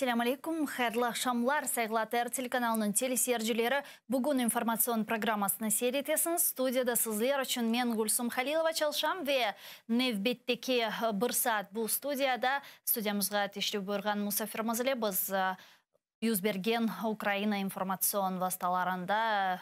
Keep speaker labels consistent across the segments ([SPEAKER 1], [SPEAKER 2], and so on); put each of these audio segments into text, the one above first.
[SPEAKER 1] Selâm aleyküm, hayırlı aqşamlar, sayğılı ATR telekanalınıñ teleseyircileri. Bugün informatsion programmasını seyir etesiñiz. Studiyada sizler içün men, Gülsum Halilova, çalışam ve nevbetteki bir saat bu studiyada studiyamızğa teşrif buyurğan musafirimiz ile biz yüz bergen Ukraina informatsion vastalarında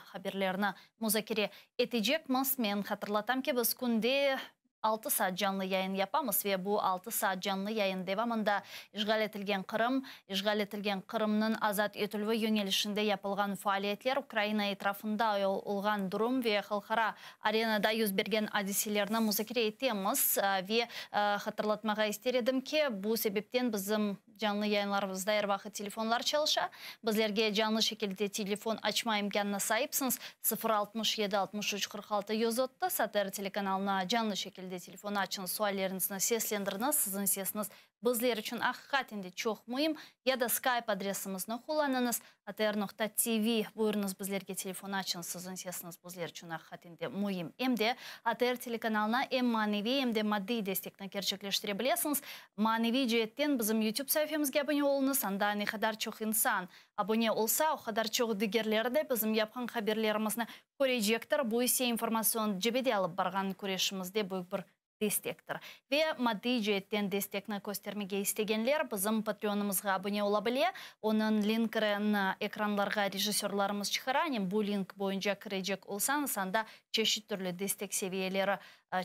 [SPEAKER 1] haberlerni muzakere etecekmiz. Men hatırlatam ki, biz künde 6 saat canlı yayın yapamız ve bu 6 saat canlı yayın devamında işğal etilgen Qırım, işğal etilgen Qırımnıñ azat etilüvi yönelişinde yapılğan faaliyetler, Ukraina etrafında olğan durum ve halqara arenada yüz bergen adiselerni muzakere etemiz. Ve hatırlatmağa ister edim ki, bu sebepten bizim canlı yayınlarımızda er vaqıt telefonlar çalışa. Bizlerge canlı şekilde telefon açma imkânına saipsiñiz. 067 63 46 130 ATR telekanalına canlı şekilde telefon açıñ, sualleriñizni seslendiriñiz, siziñ sesiñiz bizler içün aqiqaten de çoq müim. Ya da Skype adresimizni qullanıñız, atr.tv, buyurıñız, bizlerge telefon açıñ, siziñ sesiñiz bizler içün aqiqaten de müim. Em de ATR telekanalına em maneviy, em de maddiy destekni kerçekleştire bilesiñiz. Maneviy ceetten bizim YouTube saifemizge abone oluñız, anda ne qadar çoq insan abone olsa, o qadar çoq digerleri de bizim yapqan haberlerimizni körecektir. Bu ise informatsion cebede alıp barğan küreşimizde büyük bir destektir. Ve maddiy ceetten destekni köstermege istegenler bizim Patreonımızğa abone ola bile. Onıñ linkini ekranlarğa rejissörlarımız çıqara. Bu link boyunca kirecek olsañız, anda çeşit türlü destek seviyeleri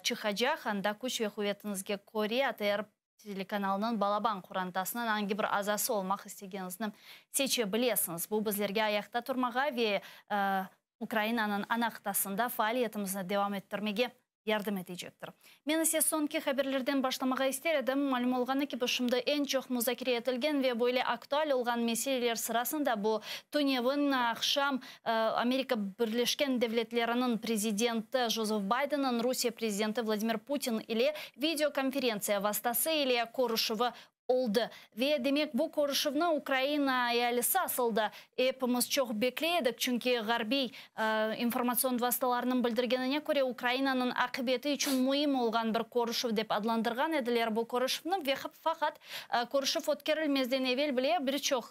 [SPEAKER 1] çıqacaq. Anda küç ve quvetiñizge köre ATR telekanalınıñ balaban qorantasınıñ angi bir azası olmaq istegeniñizni seçe bilesiñiz. Bu bizlerge ayaqta turmağa ve Ukrainanıñ ana qıtasında faaliyetimizni devam ettirmege yardım etecektir. Men ise soñki haberlerden başlamağa ister edim. Malüm olğanı kibi, şimdi eñ çoq muzakere etilgen ve böyle aktual olğan meseleler sırasında bu tünevin aqşam Amerika Birleşken Devletleriniñ prezidenti Jozef Baydenniñ Rusiye prezidenti Vladimir Putin ile videokonferentsiya vastası ile körüşüvi oldı. Ve demek, bu körüşüvni Ukraina ealisi, asıl da epimiz çoq bekley edik, çünki ğarbiy informatsion vastalarınıñ bildirgenine köre, Ukrainanıñ aqibeti içün müim olğan bir körüşüv dep adlandırğan ediler bu körüşüvni. Ve faqat körüşüv ötkerilmezden evel bile bir çoq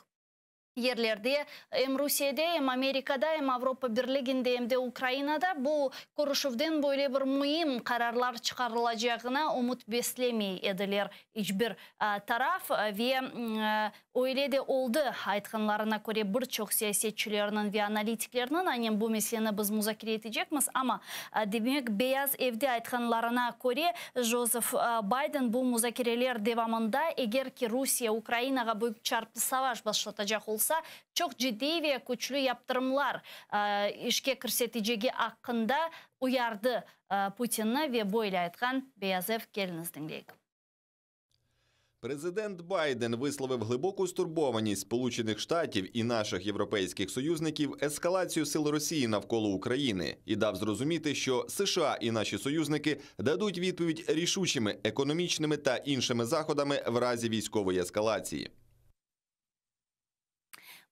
[SPEAKER 1] yerlerde, em Rusiyede, em Amerikada, em Avropa Birliginde, em de Ukrainada bu körüşüvden böyle bir müim qararlar çıqarılacağına ümüt beslemey ediler iç bir taraf. Ve öyle de oldı, aytqanlarına köre, bir çoq siyasetçilerniñ ve analitiklerniñ. Aynen bu meseleni biz muzakere etecekmiz. Amma, demek, Beyaz evde aytqanlarına köre, Jozef Bayden bu muzakereler devamında, eger ki Rusiye Ukrainağa büyük çarplı savaş başlatacaq olsa, çoq ciddiy ve küçlü yaptırımlar işke kirsetecegi aqqında uyardı Putinni ve böyle aytqan Beyaz ev. Keliñiz, diñleyik.
[SPEAKER 2] Президент Байден висловив глибоку стурбованість Сполучених Штатів і наших європейських союзників ескалацію сил Росії навколо України і дав зрозуміти, що США і наші союзники дадуть відповідь рішучими економічними та іншими заходами в разі військової ескалації.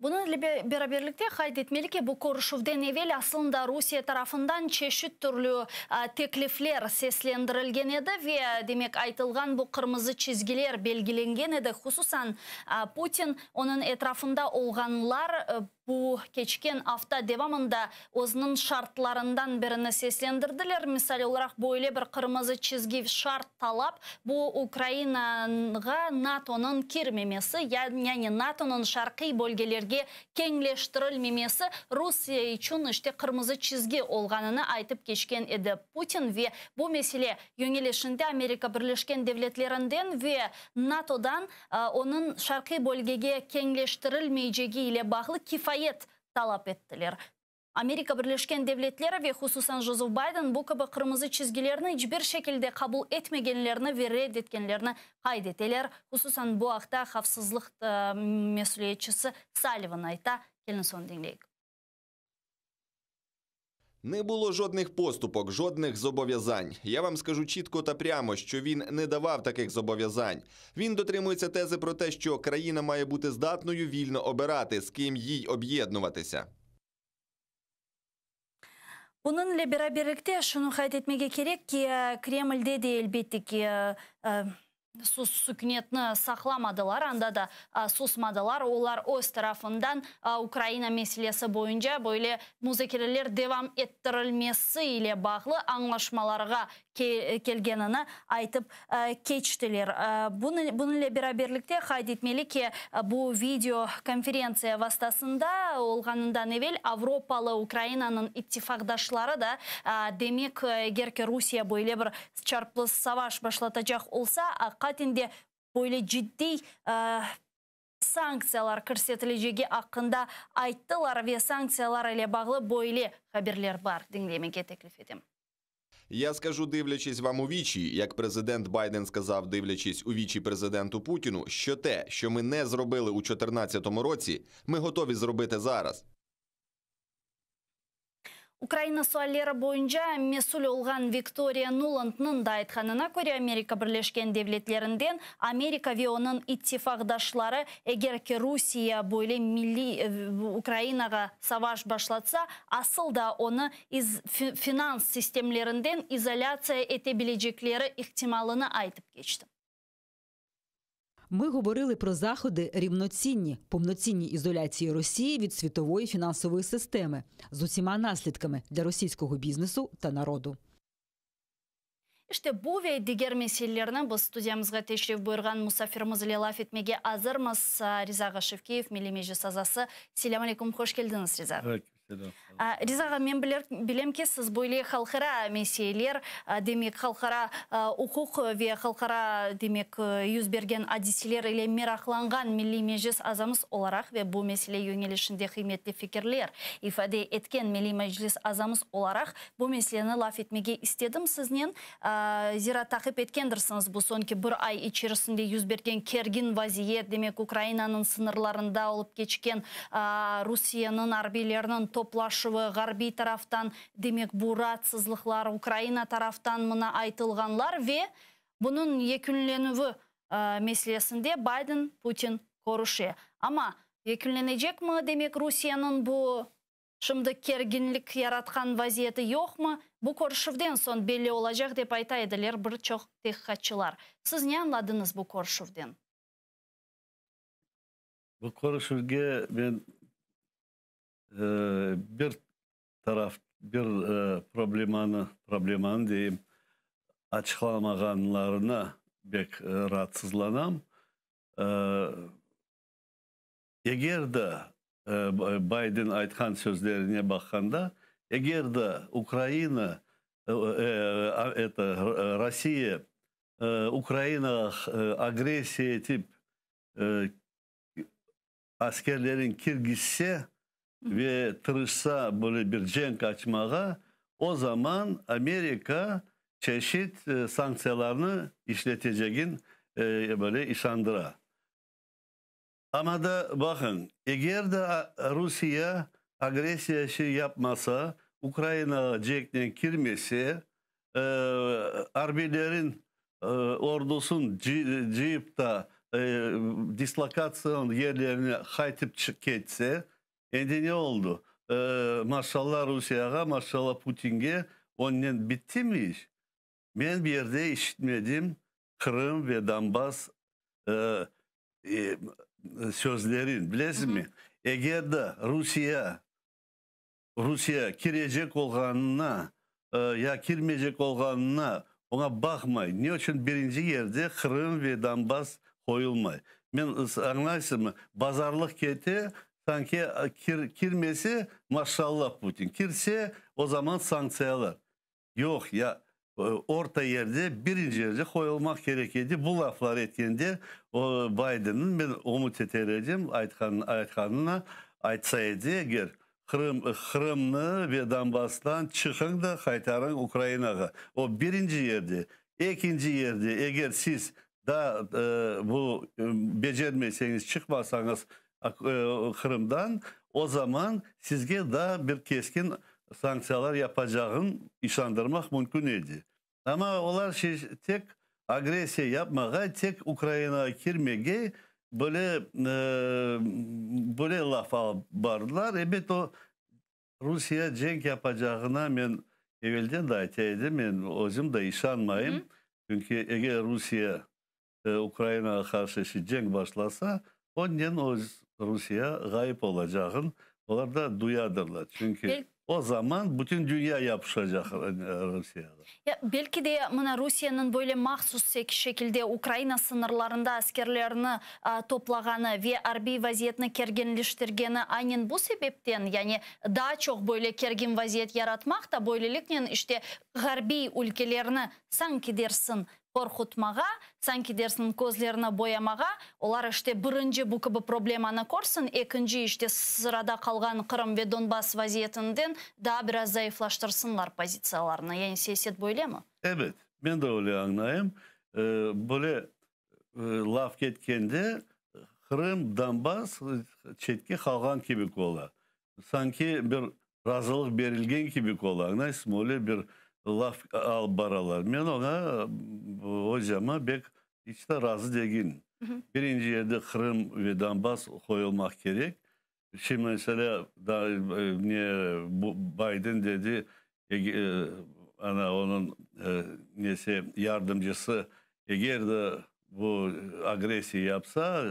[SPEAKER 1] Bunıñ beraberlikte qayd etmeli ki, bu körüşüvden evel aslında Rusiye tarafından çeşit türlü teklifler seslendirilgen edi ve, demek, aytılğan bu qırmızı çizgiler belgilengen edi. Hususan, Putin, onıñ etrafında olğanlar bu keçken afta devamında özüniñ şartlarından birini seslendirdiler. Misal olaraq, böyle bir qırmızı çizgi, şart, talap: bu Ukrainağa NATOnıñ kirmemesi, yani NATOnıñ şarqiy bölgelerge keñleştirilmemesi Rusiye içün işte qırmızı çizgi olğanını aytıp keçken edi Putin. Ve bu mesele yönelişinde Amerika Birleşken Devletlerinden ve NATOdan onıñ şarqiy bölgege keñleştirilmeycegi ile bağlı kifayet talap ettiler. Amerika Birleşken Devletleri ve hususan Jozef Bayden bu kibi qırmızı çizgilerni iç bir şekilde qabul etmegenlerini ve red etkenlerini qayd eteler. Hususan bu aqta havfsızlıq mesüliyetçisi Sallivan ayta. Keliñ, onı diñleyik.
[SPEAKER 2] Не було жодних поступок, жодних зобов'язань. Я вам скажу чітко та прямо, що він не давав таких зобов'язань. Він дотримується тези про те, що країна має бути здатною вільно обирати, з ким їй об'єднуватися.
[SPEAKER 1] Bunıñle beraberlikte şunı qayd etmege kerek ki, Kremlde de, elbette ki, Sukünetni saqlamadılar, anda da susmadılar. Olar öz tarafından Ukraina meselesi boyunca böyle muzakereler devam ettirilmesi ile bağlı añlaşmalarğa kelgenini aytıp keçtiler. Bunıñle beraberlikte qayd etmeli ki, bu video konferentsiya vastasında olğanından evel avropalı Ukrainanıñ ittifaqdaşları da, demek, eger ki Rusiye böyle bir çarplı savaş başlatacaq olsa, aqiqaten de böyle ciddiy sanktsiyalar kirsetilecegi aqqında ayttılar ve sanktsiyalar ile bağlı böyle haberler bar, diñlemege teklif etem.
[SPEAKER 2] Я скажу, дивлячись вам у вічі, як президент Байден сказав, дивлячись у вічі президенту Путіну, що те, що ми не зробили у 2014 році, ми готові зробити зараз.
[SPEAKER 1] Ukraina sualleri boyunca mesül olğan Viktoriya Nulandnıñ da aytqanına köre, Amerika Birleşken Devletlerinden Amerika ve onıñ ittifaqdaşları, eger ki Rusiye böyle milliy Ukrainağa savaş başlatsa, asıl da onı finans sistemlerinden izolâtsiya ete bilecekleri ihtimalını aytıp keçti.
[SPEAKER 3] Ми говорили про заходи рівноцінні повноцінній ізоляції Росії від світової фінансової системи з усіма наслідками для російського бізнесу та народу.
[SPEAKER 1] İşte bu ve diger meselelerni biz studiyamızğa teşrif buyurğan musafirimiz ile laf etmege azırmız. Riza ağa Şevkiyev, Milliy Meclis azası. Selâm aleyküm, hoş keldiñiz, Riza ağa. Riza ağa, men bilem ki, siz böyle halqara meseleler, demek, halqara uquq ve halqara, demek, yüz bergen adiseler ile meraqlanğan Milliy Meclis azamız olaraq ve bu mesele yöñelişinde qıymetli fikirler ifade etken Milliy Meclis azamız olaraq bu meseleni laf etmege istedim siznen. Zira taqip etkendirsiñiz bu soñki bir ay içerisinde yüz bergen kergin vaziyet, demek, Ukrainanıñ sıñırlarında olıp keçken Rusiyeniñ arbiyleriniñ toplaşuvı, ğarbiy taraftan, demek, bu raatsızlıqlar, Ukraina taraftan mına aytılğanlar ve bunıñ yekünlenüvi meselesinde Biden, Putin körüşe. Amma yekünlenecekmi, demek, Rusiyeniñ bu şimdi kerginlik yaratqan vaziyeti yoqmı, bu körüşüvden soñ belli olacaq, dep ayta ediler bir çoq tehqiqatçılar. Siz ne añladıñız bu körüşüvden?
[SPEAKER 4] Bu körüşüvge men bir taraf, bir problemanı deyim, açıqlamağanlarına bek raatsızlanam. Eger de Biden aytqan sözlerine baqqanda, eger de Ukraina, это, Rossiya Ukrainağa agressiya etip askerlerin kirgizse ve tırışsa böyle bir cenk açmağa, o zaman Amerika çeşit sanktsiyalarnı işletecegin böyle işandıra. Amma da baqıñ, eger de Rusiye agressiya işi yapmasa, Ukrainağa cenknen kirmese, arbiylerin ordusın cıyıp da dislokatsion yerlerine qaytıp ketse, endi ne oldı? Maşallah Rusiyağa, maşallah Putinge, onnen bittimi iş? Men bir yerde işitmedim Qırım ve Donbass sözlerin, bilesiñmi? Eger de Rusiye kirecek olğanına ya kirmeycek olğanına oña baqmay, ne içün birinci yerde Qırım ve Donbass qoyulmay? Men añlaysızmı, bazarlıq kete, sanki kirmese, maşallah Putin, kirse, o zaman sanktsiyalar. Yoq, ya orta yerde, birinci yerde qoyulmaq kerek edi. Bu laflar etkende o Bidenniñ, men ümüt eter edim, aytqanına aytsa edi, eger Qırımnı ve Donbasstan çıqıñ da qaytarıñ Ukrainağa. O birinci yerde. Ekinci yerde, eger siz da bu becermeseñiz, çıqmasañız Qırımdan, o zaman sizge da bir keskin sanktsiyalar yapacağın işandırmaq mümkün edi. Amma olar tek agressiya yapmağa, tek Ukrainağa kirmege böyle laf alıp bardılar. Ebet, o Rusiye cenk yapacağına men evelden de ayta edim, men özüm de işanmayım. Çünki eger Rusiye Ukrainağa qarşı cenk başlasa, onen öz Rusiye ğayıp olacağın olar da duyadırlar. Çünki o zaman bütün dünya yapışacaq Rusiyağa.
[SPEAKER 1] Ya, belki de mına Rusiyeniñ böyle mahsus şekilde Ukraina sıñırlarında askerlerini toplağanı ve arbiy vaziyetni kerginleştirgeni aynen bu sebepten, yani daa çoq böyle kergin vaziyet yaratmaq da böyleliknen işte ğarbiy ülkelerni sanki dersin qorqutmağa, sanki dersin közlerini boyamağa, olar işte birinci bu kibi problemanı körsin, ekinci işte sırada qalğan Qırım ve Donbass vaziyetinden daa biraz zayıflaştırsınlar pozitsiyalarını. Yani siyaset böyle mi?
[SPEAKER 4] Evet, men de öyle añlayım. Böyle laf ketkende Qırım, Donbass çetke qalğan kibi ola. Sanki bir razılıq berilgen kibi ola. Añlaysızmı? Öyle bir laf alıp baralar. Men oña, ocama bek iç de razı degilim. Birinci yerde Qırım ve Donbass qoyulmaq kerek. Şimdi mesela da, ne bu Biden dedi, ana onıñ nesi yardımcısı, eger de bu agressiya yapsa,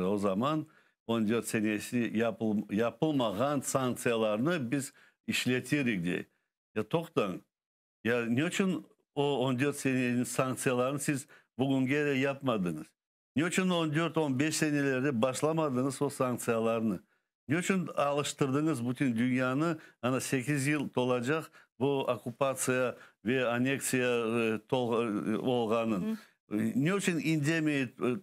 [SPEAKER 4] o zaman 14 senesi yapılmağan sanktsiyalarnı biz işletirik dey. Ya toqtañ, ya ne içün o 14 senenin sanktsiyalarını siz bugünge yapmadıñız? Ne içün 14-15 senelerde başlamadıñız o sanktsiyalarnı? Ne içün alıştırdıñız bütün dünyanı, ana 8 yıl tolacaq bu okkupatsiya ve anneksiya olğanın? Ne içün indemey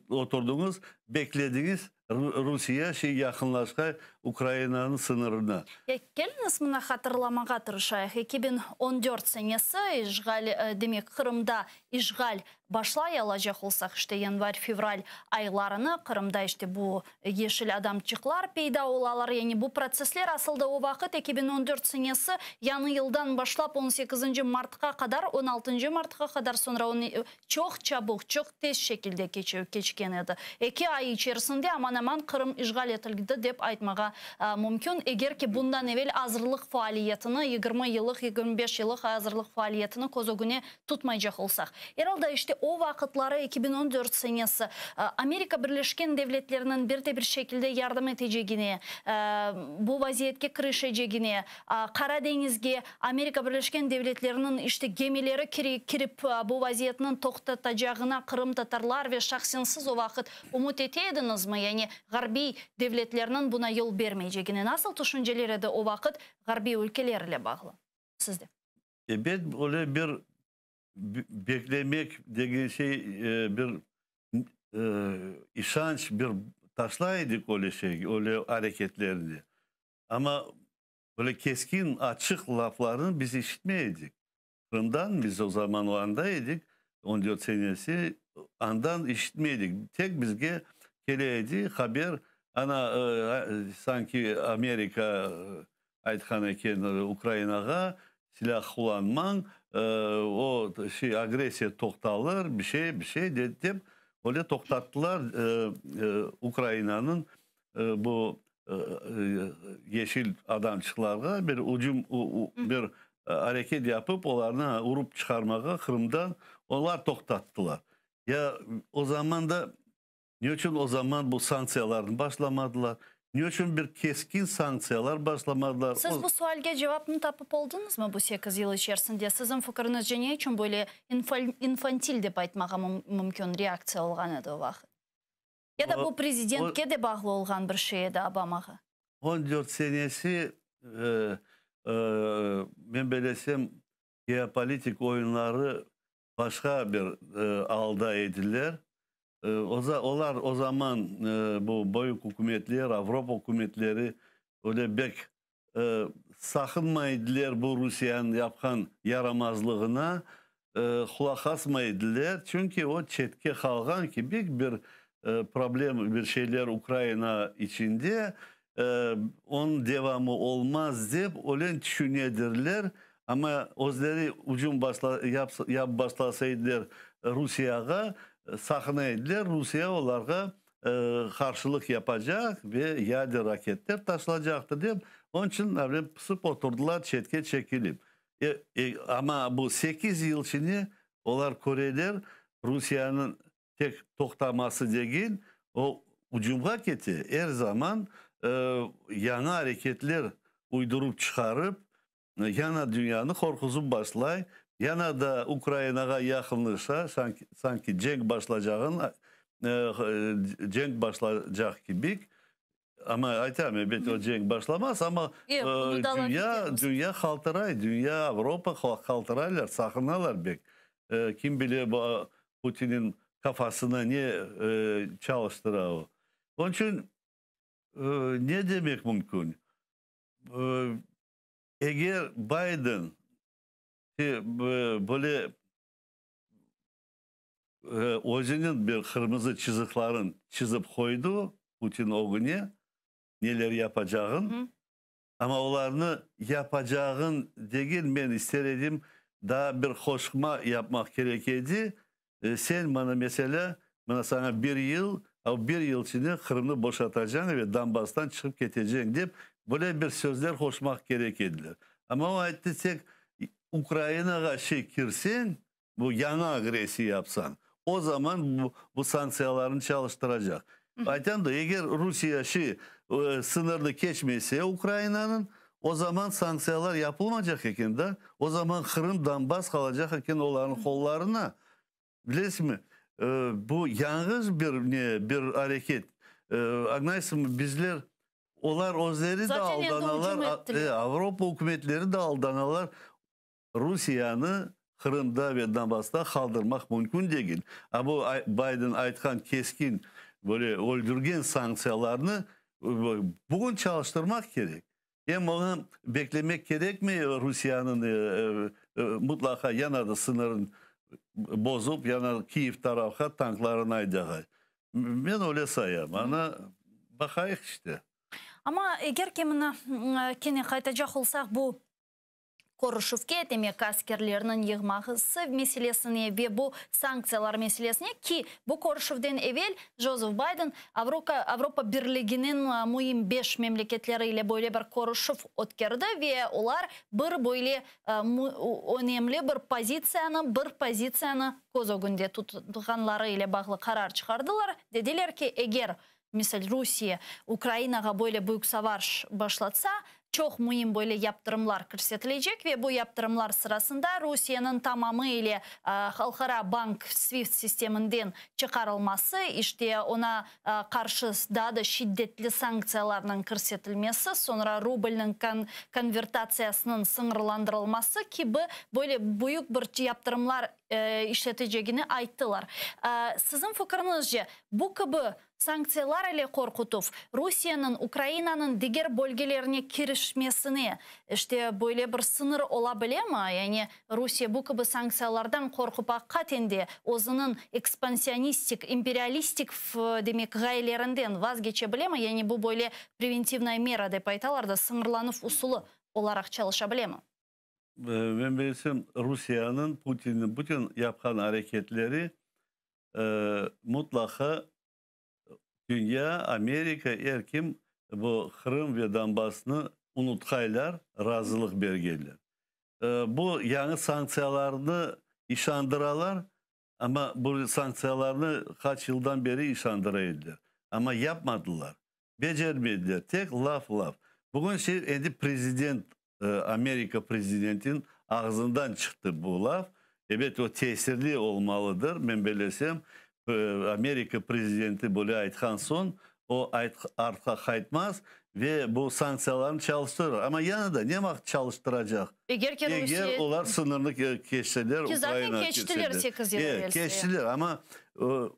[SPEAKER 4] oturdıñız, beklediñiz Rusiye şey yaqınlaşqan Ukrainanıñ sıñırına?
[SPEAKER 1] Ya, keliñiz mına hatırlamağa tırışayıq. 2014 senesi işğal, demek Qırımda işğal başlay alacaq olsaq, işte yanvar, fevral aylarını Qırımda işte bu yeşil adamçıqlar peyda olalar. Yani bu protsessler asılda o vaqıt 2014 senesi yañı yıldan başlap 18 martqa qadar, 16 martqa qadar, soñra onı çoq çabuk, çoq tez şekilde keçken edi. 2 ay içerisinde aman-aman Qırım işğal etildi dep aytmağa mümkün. Eger ki bundan evel azırlıq faaliyetini, 20 yıllıq, 25 yıllıq azırlıq faaliyetini köz ögüne tutmaycaq olsaq. Herhalde işte o vaqıtları 2014 senesi Amerika Birleşken Devletleriniñ bir de bir şekilde yardım etecegine, bu vaziyetke kirişecegine, Qara deñizge Amerika Birleşken Devletleriniñ işte gemileri kirip bu vaziyetniñ toqtatacağına qırımtatarlar ve şahsen siz o vaqıt ümüt ete ediñizmi? Yani ğarbiy devletlerniñ buna yol bermeycegine nasıl tüşünceler edi o vaqıt ğarbiy ülkeler ile bağlı sizde?
[SPEAKER 4] Ebet, öyle bir beklemek degen şey, bir işanç bir taşlay edik öyle şey, öyle areketlerine. Amma böyle keskin, açıq laflarını biz işitmey edik. Qırımdan biz o zaman anda edik, 14 senesi, andan işitmey edik. Tek bizge kele edi haber, ana sanki Amerika aytqan eken Ukrainağa silâ qullanmañ, o şey agressiya toqtalır, bir şey, bir şey dep öyle toqtattılar Ukrainanıñ bu yeşil adamçıqlarğa bir ücüm, bir areket yapıp olarnı urıp çıqarmağa Qırımdan olar toqtattılar. Ya o zaman da ne içün o zaman bu sanktsiyalarnı başlamadılar? Ne içün bir keskin sanktsiyalar başlamadılar?
[SPEAKER 1] Siz bu sualge cevapnı tapıp oldıñızmı bu 8 yıl içerisinde? Siziñ fikiriñizce ne içün böyle infantil dep aytmağa mümkün reaktsiya olğan edi o vaqıt? Ya da bu prezidentke de bağlı olğan bir şey edi, Obamağa?
[SPEAKER 4] 14 senesi men bilesem geopolitik oyunları başqa bir alda ediler. Olar o zaman bu büyük ükümetler, Avropa ükümetleri öyle bek saqınmay ediler bu Rusiyanıñ yapqan yaramazlığına, qulaq asmay ediler. Çünki o çetke qalğan kibi bir problem, bir şeyler Ukraina içinde, onıñ devamı olmaz dep öyle tüşünedirler. Amma özleri ücüm yapıp başlasa ediler Rusiyağa, saqına ediler, Rusiya olarğa qarşılıq yapacaq ve yader raketler taşlacaqtır dep, onıñ içün pısıp oturdılar çetke çekilip. Amma bu 8 yıl içinde olar köreler Rusiyanıñ Tek toqtaması degil, o ucumğa kete, er zaman yañı areketler uydurıp çıqarıp, yana dünyanı qorquzıp başlay, yana da Ukrainağa yaqınlaşa, sanki cenk başlacağın, cenk başlacaq kibi. Amma aytam, ebet, o cenk başlamaz, amma dünya, dünya qaltıray, dünya, Avropa qaltıraylar, saqınalar bek. Kim bile bu Putinin qafasına ne çalıştıra o. Onıñ içün ne demek mümkün? Eger Bayden böyle özüniñ bir qırmızı çızıqların çızıp qoydı Putin ögüne, neler yapacağın, amma olarnı yapacağın degil, men ister edim, daa bir qoşma yapmaq kerek edi, sen mana meselâ, mına saña bir yıl, o bir yıl içinde Qırımnı boşatacañ ve Donbasstan çıqıp keteceñ dep, böyle bir sözler qoşmaq kerek ediler. Amma o ayttı tek Ukrainağa şey kirseñ, Bu yañı agressiya yapsañ, o zaman bu sanktsiyalarnı çalıştıracaq. Aytam da, eger Rusiye şi sıñırnı keçmese Ukrainanıñ, o zaman sanktsiyalar yapılmacaq eken da, o zaman Qırım, Donbass qalacaq eken olarnıñ qollarına. Bilesizmi, bu yañğız bir ne, bir areket. Añlaysızmı, bizler, olar özleri de aldanalar, Avropa ükümetleri de aldanalar. Rusiyeni Qırımda ve Donbassta qaldırmaq mümkün degil. A bu Bayden aytqan keskin, böyle öldürgen sanktsiyalarnı bugün çalıştırmaq kerek. Em onı beklemek kerekmey, Rusiyeniñ mutlaqa yana da sıñırın bozup, yana Kiyev tarafqa tanklarını aydağa. Men öyle sayam. Ana, baqayıq işte.
[SPEAKER 1] Amma eger ki mına kene qaytacaq olsaq bu körüşüvge, demek, askerlerniñ yığması meselesine ve bu sanktsiyalar meselesine, ki, bu körüşüvden evel Jozef Bayden Avroka Avropa Birliginiñ müim beş memleketleri ile böyle bir körüşüv ötkerdi ve olar bir böyle önemli bir pozitsiyanı, bir pozitsiyanı köz ögünde tutqanları ile bağlı qarar çıqardılar, dediler ki, eger Misal, Rusiye Ukrainağa böyle büyük savaş başlatsa, çoq müim böyle yaptırımlar kirsetilecek ve bu yaptırımlar sırasında Rusiyeniñ tamamı ile halqara bank SWIFT sisteminden çıqarılması, işte oña qarşı daa da şiddetli sanktsiyalarnıñ kirsetilmesi, soñra rublniñ konvertatsiyasınıñ sıñırlandırılması kibi böyle büyük bir yaptırımlar işletecegini ayttılar. Siziñ fikriñizce, bu kibi Sanktsiyalar ile qorqutuv, Rusiyeniñ Ukrainanıñ diger bölgelerine kirişmesine, işte, böyle bir sıñır ola bilemi? Yani, Rusiye bu kibi sanktsiyalardan qorqup aqiqaten de özüniñ ekspansionistik, imperialistik, demek, ğayelerinden vazgeçe bilemi? Yani, bu böyle preventivnaya mera dep aytalar da, sıñırlanuv usulı olaraq çalışa bilemi?
[SPEAKER 4] Men bilsem, Rusiyeniñ, Putinniñ bütün yapqan areketleri mutlaqa dünya, Amerika, er kim bu Qırım ve Donbassnı unutqaylar, razılıq bergenler. Bu yañı sanktsiyalarnı işandıralar, amma bu sanktsiyalarnı qaç yıldan beri işandıra ediler, amma yapmadılar, becermediler, tek laf-laf. Bugün şey endi prezident, Amerika prezidentiniñ ağzından çıqtı bu laf. Ebet, o tesirli olmalıdır, men belesem, Amerika prezidenti böyle aytqan soñ, o artqa qaytmaz ve bu sanktsiyalarnı çalıştırır. Amma yanı da ne vaqıt çalıştıracaq?
[SPEAKER 1] Eger ki Rusiye.
[SPEAKER 4] Eger olar sıñırnı keçseler,
[SPEAKER 1] Ki zaten
[SPEAKER 4] Ukraina
[SPEAKER 1] keçtiler
[SPEAKER 4] keçseler.
[SPEAKER 1] 8 yıl
[SPEAKER 4] E,
[SPEAKER 1] evelsi.
[SPEAKER 4] keçtiler, amma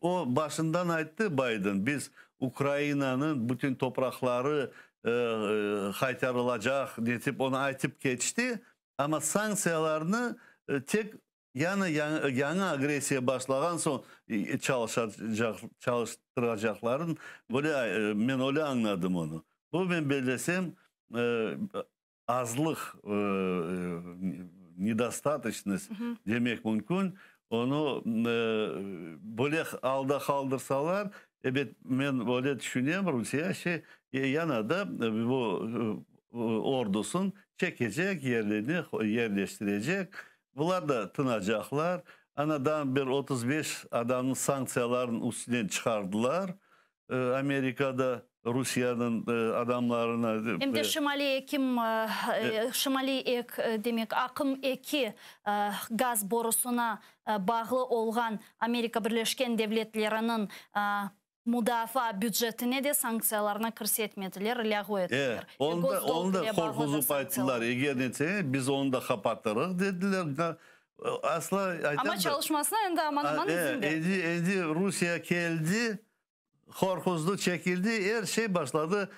[SPEAKER 4] o başından ayttı Bayden, biz Ukrainanıñ bütün topraqları qaytarılacaq, dep onı aytıp keçti, amma sanktsiyalarnı tek Yañı yañı agressiya başlağan soñ çalışacaq çalıştıracaqların böyle men öyle añladım onı. Bu men bellesem azlıq nedostatoçnost demek mümkün. Onı böyle alda qaldırsalar, ebet men öyle tüşünem, Rusiye şey yana da bu ordusın çekecek, yerlerine yerleştirecek. Bular da tınacaqlar. Anadan bir 35 adamnıñ sanktsiyalarınıñ üstünden çıqardılar. Amerikada Rusiyeniñ adamlarına.
[SPEAKER 1] Em de Şimaliy ekim, Şimaliy ek, demek, aqım eki gaz borusına bağlı olğan Amerika Birleşken Devletleriniñ mudafaa bücetine de sanktsiyalarnı kirsetmediler, lâğu ettiler.
[SPEAKER 4] Onı da qorquzıp ayttılar, eger netse, biz onı da qapatırıq, dediler. Asla aytam.
[SPEAKER 1] Amma çalışmasına endi aman-aman izin bermey.
[SPEAKER 4] Endi Rusiye keldi, qorquzdı, çekildi, er şey başladı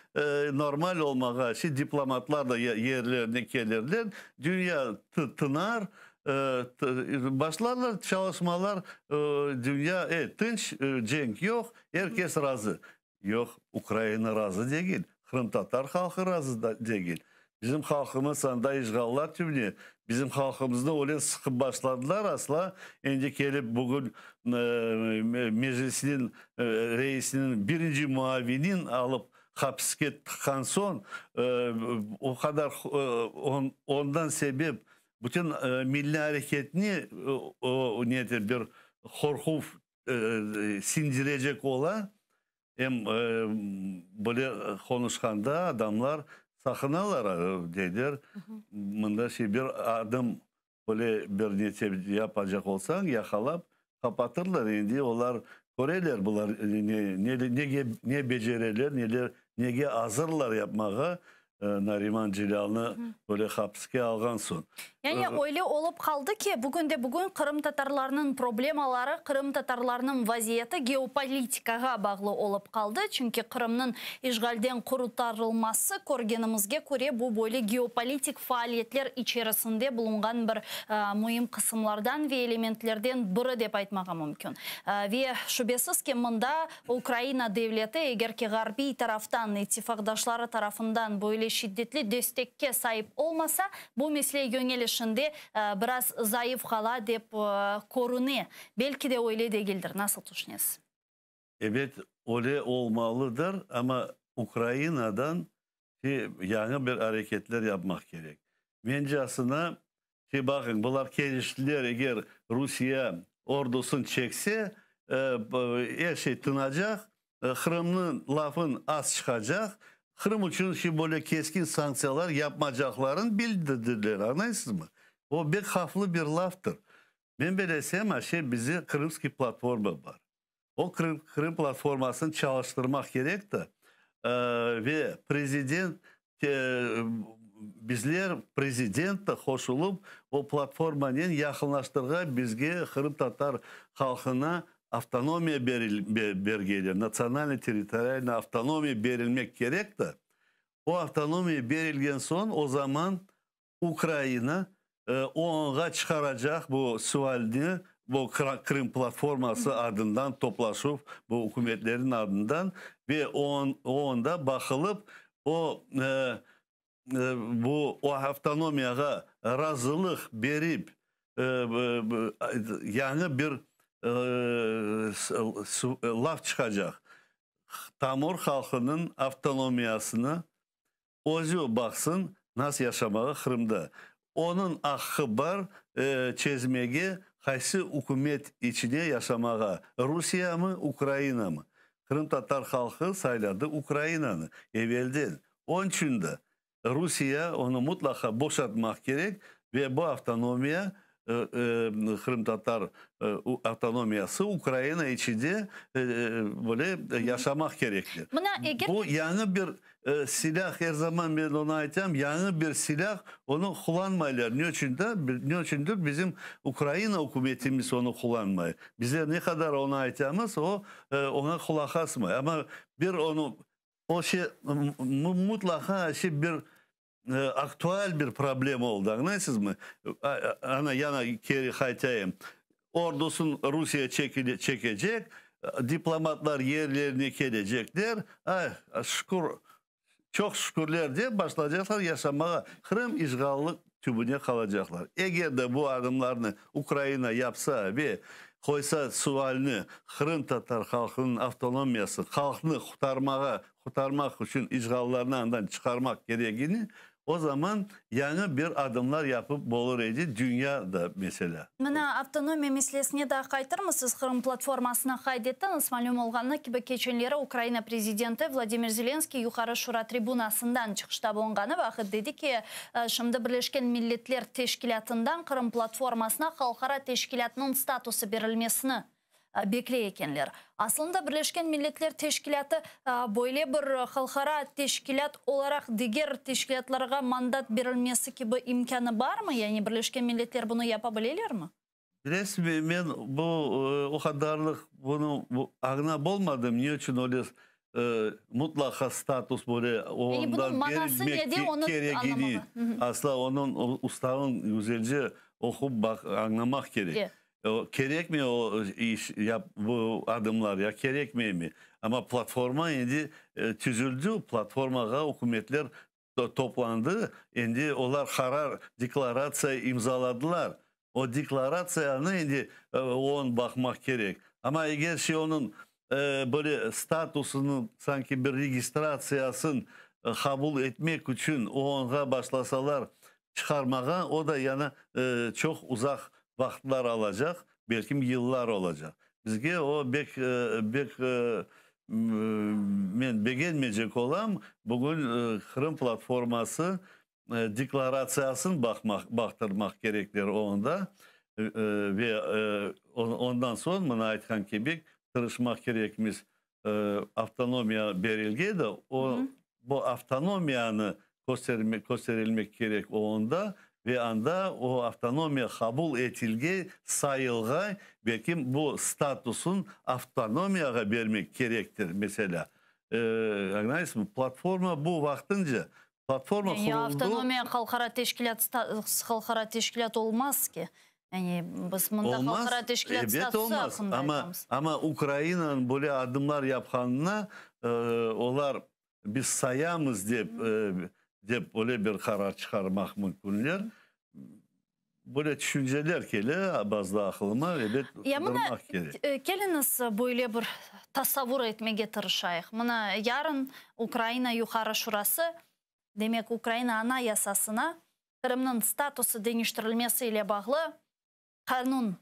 [SPEAKER 4] normal olmağa. Şimdi diplomatlar da yerlerine kelirler, dünya tınar, başlarlar çalışmalar, dünya tınç, cenk yoq, er kes razı. Yoq, Ukraina razı degil, qırımtatar halqı razı degil. Bizim halqımız anda işğallar tübüne, bizim halqımıznı öyle sıqıp başladılar, asla endi kelip bugün Meclisniñ reisiniñ birinci muavinin alıp hapiske tıqqan soñ, o qadar ondan sebep bütün milliy areketni o neti bir qorquv sindirecek ola. Em böyle qonuşqanda adamlar saqınalar, deyler, mında şey bir adım böyle bir nete yapacaq olsañ, yaqalap qapatırlar. Endi olar köreler bular ne, nege ne becereler, neler, nege azırlar yapmağa. Nariman Celâlnı böyle hapiske alğan soñ.
[SPEAKER 1] Yani öyle olıp qaldı ki, bugünde bugün qırımtatarlarnıñ problemaları, qırımtatarlarnıñ vaziyeti geopolitikağa bağlı olıp qaldı. Çünki Qırımnıñ işğalden qurtarılması, körgenimizge köre, bu böyle geopolitik faaliyetler içerisinde bulunğan bir müim qısımlardan ve elementlerden biri dep aytmağa mümkün. Ve şübesiz ki, mında Ukraina devleti, eger ki ğarbiy taraftan, ittifaqdaşları tarafından böyle şiddetli destekke saip olmasa, bu mesele yöñelişinde biraz zayıf qala dep körüne. Belki de öyle degildir. Nasıl tüşünesiz?
[SPEAKER 4] Ebet, öyle olmalıdır, amma Ukrainadan yañı bir areketler yapmaq kerek. Mencasına, baqıñ, bular keliştiler, eger Rusiye ordusını çekse, er şey tınacaq, Qırımnıñ lafın az çıqacaq, Qırım içün şimdi böyle keskin sanktsiyalar yapmacaqlarını bildirdiler, añlaysızmı? O bek havflı bir laftır. Men belesem, şey bize Krımskiy platforma bar. O Qırım platformasını çalıştırmaq kerek de, ve prezident, bizler prezident de qoşulıp, o platformanen yaqınlaştırğa bizge qırımtatar halqına avtonomiya bergeli, natsionalnıy territorialnıy avtonomiya berilmek kerek de, o avtonomiya berilgen soñ, o zaman Ukraina oñğa çıqaracaq bu sualni, bu Qırım platforması adından toplaşuv, bu ükümetlerniñ adından ve onda baqılıp, o bu avtonomiyağa razılıq berip, yañı bir laf çıqacaq. Tamır halqınıñ avtonomiyasını özü baqsın, nasıl yaşamağa Qırımda. Onıñ aqqı bar çezmege, qaysı ükümet içine yaşamağa, Rusiyemi, Ukrainamı. Qırımtatar halqı sayladı Ukrainanı evelden. Onıñ içün de Rusiye onı mutlaqa boşatmaq kerek ve bu avtonomiya, qırımtatar avtonomiyası Ukraina içinde böyle yaşamaq kerekler. Bu yañı bir silâh, er zaman men onı aytam, yañı bir silâh, onı qullanmaylar. Ne içün de, ne içündir bizim Ukraina ükümetimiz onı qullanmay. Bizler ne qadar onı aytamız, o oña qulaq asmay. Amma bir onı, o şey mutlaqa şey bir aktual bir problema oldı, añlaysızmı? Ana, yana keri qaytayım. Ordusın Rusiye çekecek, diplomatlar yerlerine kelecekler. Ay, şükür, çoq şükürler dep başlaycaqlar yaşamağa. Qırım işğallı tübüne qalacaqlar. Eger de bu adımlarnı Ukraina yapsa ve qoysa sualni qırımtatar halqınıñ avtonomiyası, halqnı qurtarmağa, qurtarmaq içün işğallarnı andan çıqarmaq keregini, O zaman yañı bir adımlar yapıp bolur edi dünya da meselâ.
[SPEAKER 1] Mına, avtonomiya meselesine daa qaytırmız. Siz Qırım platformasını qayd ettiñiz. Malüm olğanı kibi, keçenleri Ukraina prezidenti Vladimir Zelenskiy Yuqarı Şura tribunasından çıqışta bulunğanı vaqıt dedi ki, şimdi Birleşken Milletler Teşkilâtından Qırım platformasına halqara teşkilâtnıñ statusı berilmesini bekley ekenler. Aslında Birleşken Milletler Teşkilâtı böyle bir halqara teşkilât olaraq diger teşkilâtlarğa mandat berilmesi kibi imkânı barmı? Yani Birleşken Milletler bunı yapa bilelermi?
[SPEAKER 4] Bilesizmi, men bu o qadarlıq bunı añlap olmadım, ne içün öyle mutlaqa status böyle ondan berilmek keregini, asla onıñ ustavın güzelce oqup añlamaq kerek. Kerekmi o iş, bu adımlar ya kerekmeymi? Amma platforma endi tüzüldi, platformağa ükümetler toplandı, endi olar qarar, deklaratsiya imzaladılar. O deklaratsiyanı endi on baqmaq kerek. Amma eger şey onıñ böyle statusını, sanki bir registratsiyasın qabul etmek içün OONğa başlasalar çıqarmağa, o da yana çoq uzaq vaqıtlar alacaq, belkim yıllar olacaq. Bizge o bek, bek men begenmeycek olam, bugün Qırım platforması deklaratsiyasın baqmaq, baqtırmaq kerekler OONda ve ondan soñ, mına aytqan kibi, tırışmaq kerekmiz, avtonomiya berilgedi, o, bu avtonomiyanı köstermek, kösterilmek kerek OONda ve anda o avtonomiya qabul etilge sayılğay, belki bu statusın avtonomiyağa bermek kerektir, meselâ. Añlaysızmı? Platforma bu vaqtınca, platforma
[SPEAKER 1] Yani
[SPEAKER 4] quruldı.
[SPEAKER 1] avtonomiya halqara teşkilât halqara teşkilât olmaz ki. Yani biz mında
[SPEAKER 4] Olmaz,
[SPEAKER 1] halqara teşkilât
[SPEAKER 4] ebet
[SPEAKER 1] statusı
[SPEAKER 4] olmaz.
[SPEAKER 1] aqqında
[SPEAKER 4] Amma,
[SPEAKER 1] aytamız.
[SPEAKER 4] amma Ukrainanıñ böyle adımlar yapqanına olar biz sayamız dep, dep öyle bir qarar çıqarmaq mümkünler. Böyle tüşünceler kele bazıda aqılıma, ebet,
[SPEAKER 1] Ya mına,
[SPEAKER 4] qıdırmaq kerek.
[SPEAKER 1] keliñiz, böyle bir tasavvur etmege tırışayıq. Mına, yarın Ukraina Yuqarı Şurası, demek, Ukraina Anayasasına Qırımnıñ statusı deñiştirilmesi ile bağlı qanun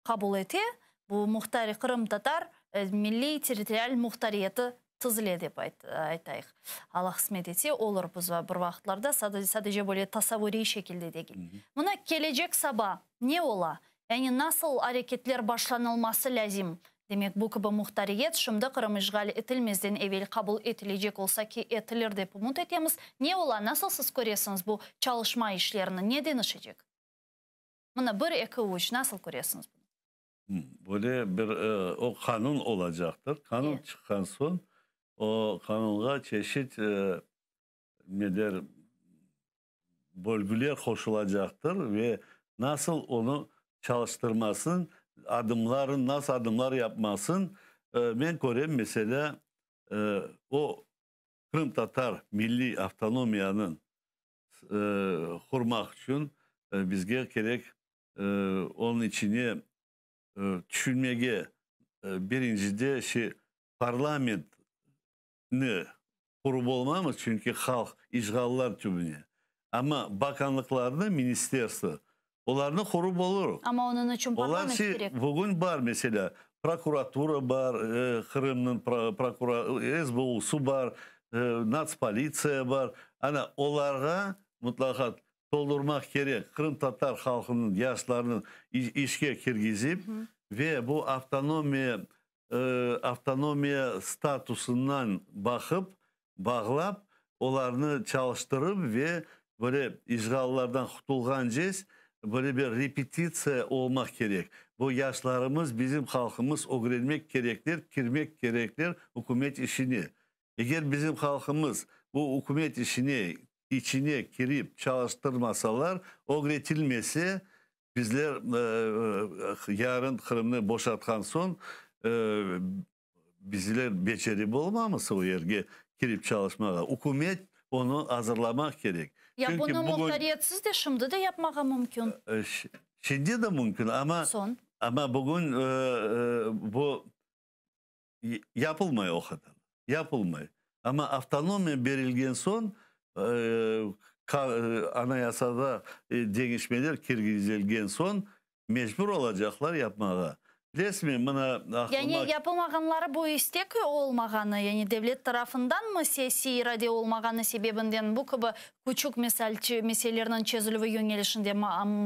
[SPEAKER 1] qabul ete, bu muhtar qırımtatar milliy territorial muhtariyeti tizile dep aytayıq. Allah qısmet etse, olur biz bir vaqıtlarda, sadece böyle tasavvuriy şekilde degil. Mına kelecek saba ne ola? Yani nasıl areketler başlanılması lâzim? Demek, bu kibi muhtariyet şimdi Qırım işğal etilmezden evel qabul etilecek olsa ki, etilir dep ümüt etemiz. Ne ola? Nasıl siz köresiñiz bu çalışma işlerini? Ne deñişecek? Mına bir, eki, üç, nasıl köresiñiz bunı?
[SPEAKER 4] Böyle bir o qanun olacaqtır. Qanun çıqqan soñ, o qanunğa çeşit neler, bölgüler qoşulacaqtır ve nasıl onı çalıştırmasın, adımların, nasıl adımlar yapmasın, men körem, meselâ, o qırımtatar milliy avtonomiyanıñ qurmaq içün bizge kerek onıñ içine tüşünmege, birincide, şi parlamentni qurıp olmamız, çünki halq işğallar tübüne. Amma bakanlıqlarnı, ministerstvo, olarnı qurıp olurıq.
[SPEAKER 1] Amma onıñ içün
[SPEAKER 4] Olar
[SPEAKER 1] parlament
[SPEAKER 4] şi
[SPEAKER 1] kerek.
[SPEAKER 4] bugün bar, meselâ, prokuratura bar, Qırımnıñ SBUsı bar, natspolitsiya bar. Ana, olarğa mutlaqa toldurmaq kerek, qırımtatar halqınıñ yaşlarını işke kirgizip ve bu avtonomiya avtonomiya statusından baqıp, bağlap, olarnı çalıştırıp ve böyle işğallardan qutulğances böyle bir repetitsiya olmaq kerek. Bu yaşlarımız, bizim halqımız ögrenmek kerekler, kirmek kerekler ükümet işine. Eger bizim halqımız bu ükümet işine içine kirip çalıştırmasalar, ögretilmese, bizler yarın Qırımnı boşatqan soñ bizler becerip olmamız o yerge kirip çalışmağa. Ükümet onı azırlamaq kerek.
[SPEAKER 1] Ya
[SPEAKER 4] Çünki
[SPEAKER 1] bunı
[SPEAKER 4] bugün
[SPEAKER 1] muhtariyetsiz de şimdi de yapmağa mümkün.
[SPEAKER 4] Şimdi de mümkün, amma
[SPEAKER 1] Soñ?
[SPEAKER 4] amma bugün bu Yapılmay o qadar, yapılmay. Amma avtonomiya berilgen soñ, Anayasada deñişmeler kirgizilgen soñ mecbur olacaqlar yapmağa. Bilesizmi, mına aqlıma.
[SPEAKER 1] Yani yapılmağanları bu istek olmağanı, yani devlet tarafındanmı siyasiy irade olmağanı sebebinden bu kibi küçük meselelerniñ çezilüvi yöñelişinde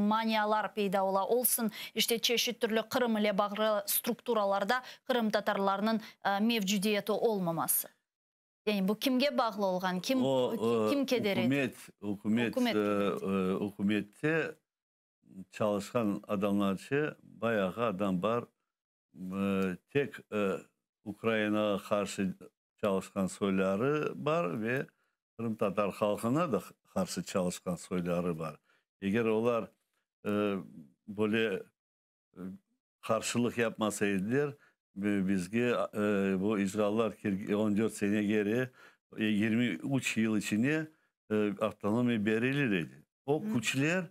[SPEAKER 1] manialar peyda ola, olsun, işte çeşit türlü Qırım ile bağlı strukturalarda qırımtatarlarnıñ mevcudiyeti olmaması? Yani bu kimge bağlı olğan, kim
[SPEAKER 4] O,
[SPEAKER 1] kim keder ete?
[SPEAKER 4] ükümet, ükümet,
[SPEAKER 1] Ükümet keder ete.
[SPEAKER 4] Ükümette çalışqan adamlarca bayağı adam bar. Tek Ukrainağa qarşı çalışqan soyları bar ve qırımtatar halqına da qarşı çalışqan soyları bar. Eger olar böyle qarşılıq yapmasa ediler, bizge bu işğallar 14 sene keri, 23 yıl içine avtonomiya berilir edi. O küçler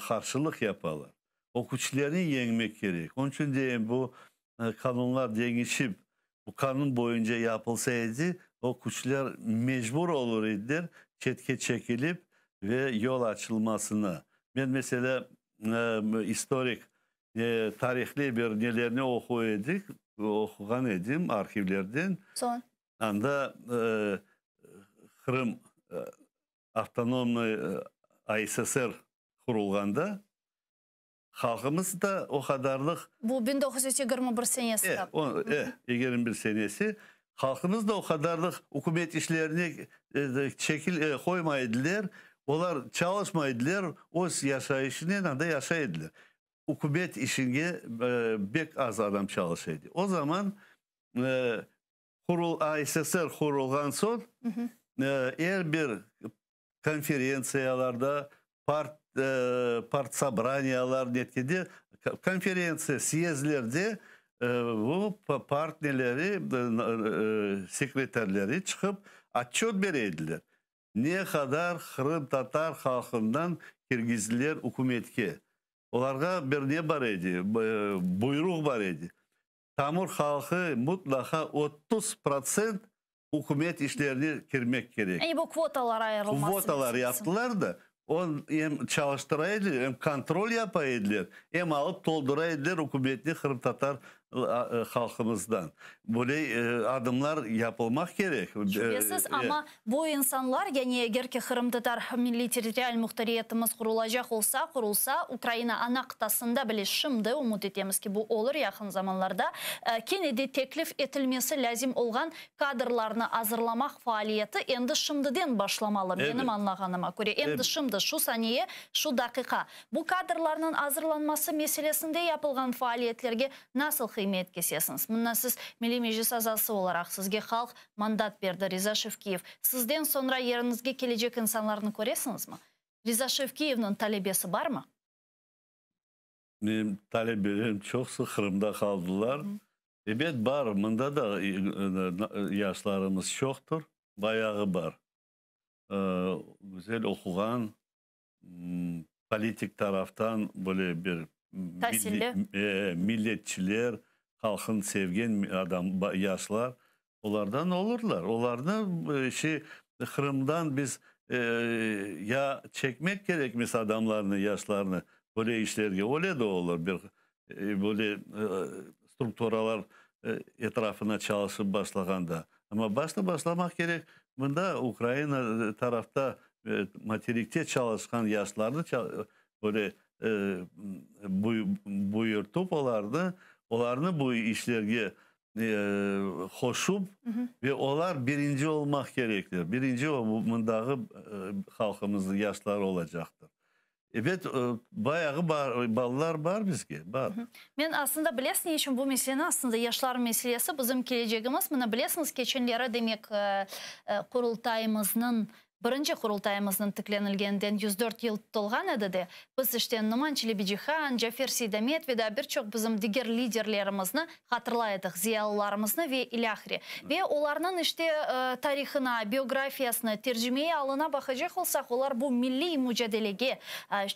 [SPEAKER 4] qarşılıq yapalar. O küçlerni yeñmek kerek. Onıñ içün deyim, bu qanunlar deñişip, bu qanun boyunca yapılsa edi, o küçler mecbur olur ediler çetke çekilip ve yol açılmasına. Men, meselâ, istorik, tarihli bir nelerni oquy edik, oquğan edim arhivlerden.
[SPEAKER 1] Soñ?
[SPEAKER 4] Anda Qırım avtonomnıy ASSR qurulğanda halqımız da o qadarlıq.
[SPEAKER 1] Bu 1921 senesi.
[SPEAKER 4] O, 21 senesi. Halqımız da o qadarlıq ükümet işlerine çekil qoymay ediler, olar çalışmay ediler, öz yaşayışınen anda yaşay ediler. Ükümet işinge bek az adam çalışa edi. O zaman ASSR qurulğan soñ er bir konferentsiyalarda, partsobraniyalar netkende, konferentsiya, syezdlerde bu part neleri, sekreterleri çıqıp otçöt bere ediler. Ne qadar qırımtatar halqından kirgizdiler ükümetke. Olarğa bir ne bar edi, buyruq bar edi. Tamır halqı mutlaqa 30% ükümet işlerine kirmek kerek.
[SPEAKER 1] Yani bu kvotalar ayırılması
[SPEAKER 4] Kvotalar
[SPEAKER 1] meselesi.
[SPEAKER 4] yaptılar da, on em çalıştıra ediler, em kontrol yapa ediler, em alıp toldura ediler ükümetni qırımtatar halqımızdan. Böyle adımlar yapılmaq kerek.
[SPEAKER 1] Şübesiz, amma bu insanlar, yani eger ki qırımtatar milliy territorial muhtariyetimiz qurulacaq olsa, qurulsa, Ukraina ana qıtasında bile şimdi, ümüt etemiz ki, bu olur yaqın zamanlarda, kene de teklif etilmesi lâzim olğan kadrlarnı azırlamaq faaliyeti endi şimdiden başlamalı, menim añlağanıma köre, endi şimdi, şu saniye, şu daqiqa. Bu kadrlarnıñ azırlanması meselesinde yapılğan faaliyetlerge nasıl qıymet kesesiñiz? Mına siz Milliy Meclis azası olaraq, sizge halq mandat berdi, Riza Şevkiyev. Sizden soñra yeriñizge kelecek insanlarnı köresiñizmi? Riza Şevkiyevniñ talebesi barmı?
[SPEAKER 4] Menim talebelerim çoqusı Qırımda qaldılar. Ebet, bar, mında da yaşlarımız çoqtır, bayağı bar. Güzel oquğan, politik taraftan böyle bir
[SPEAKER 1] Tasilli.
[SPEAKER 4] Milletçiler, halqını sevgen adam, yaşlar, olardan olurlar. Olarnı şey, Qırımdan biz ya çekmek kerekmiz adamlarnı, yaşlarnı böyle işlerge, öyle de olur, bir böyle strukturalar etrafına çalışıp başlağanda. Amma başta başlamaq kerek, mında Ukraina tarafta, materikte çalışqan yaşlarnı böyle buyurtıp olarnı, olarnı bu işlerge qoşup ve olar birinci olmaq kerekler. Birinci mındağı halqımıznıñ yaşları olacaqtır. Ebet, bayağı balalar bar bizge, bar.
[SPEAKER 1] Men aslında bilesiñ ne içün bu meseleni, aslında yaşlar meselesi bizim kelecegimiz, mına bilesiñiz keçenleri demek Qurultayımıznıñ Birinci Qurultayımıznıñ tiklenilgeninden 104 yıl tolğan edi de, biz işte Noman Çelebicihan, Cafer Seydamet ve daa bir çoq bizim diger liderlerimizni hatırlay edik, ziyalılarımıznı ve ilâhre. Ve olarnıñ işte tarihına, biografiyasına, tercimeiy alına baqacaq olsaq, olar bu milliy mucadelege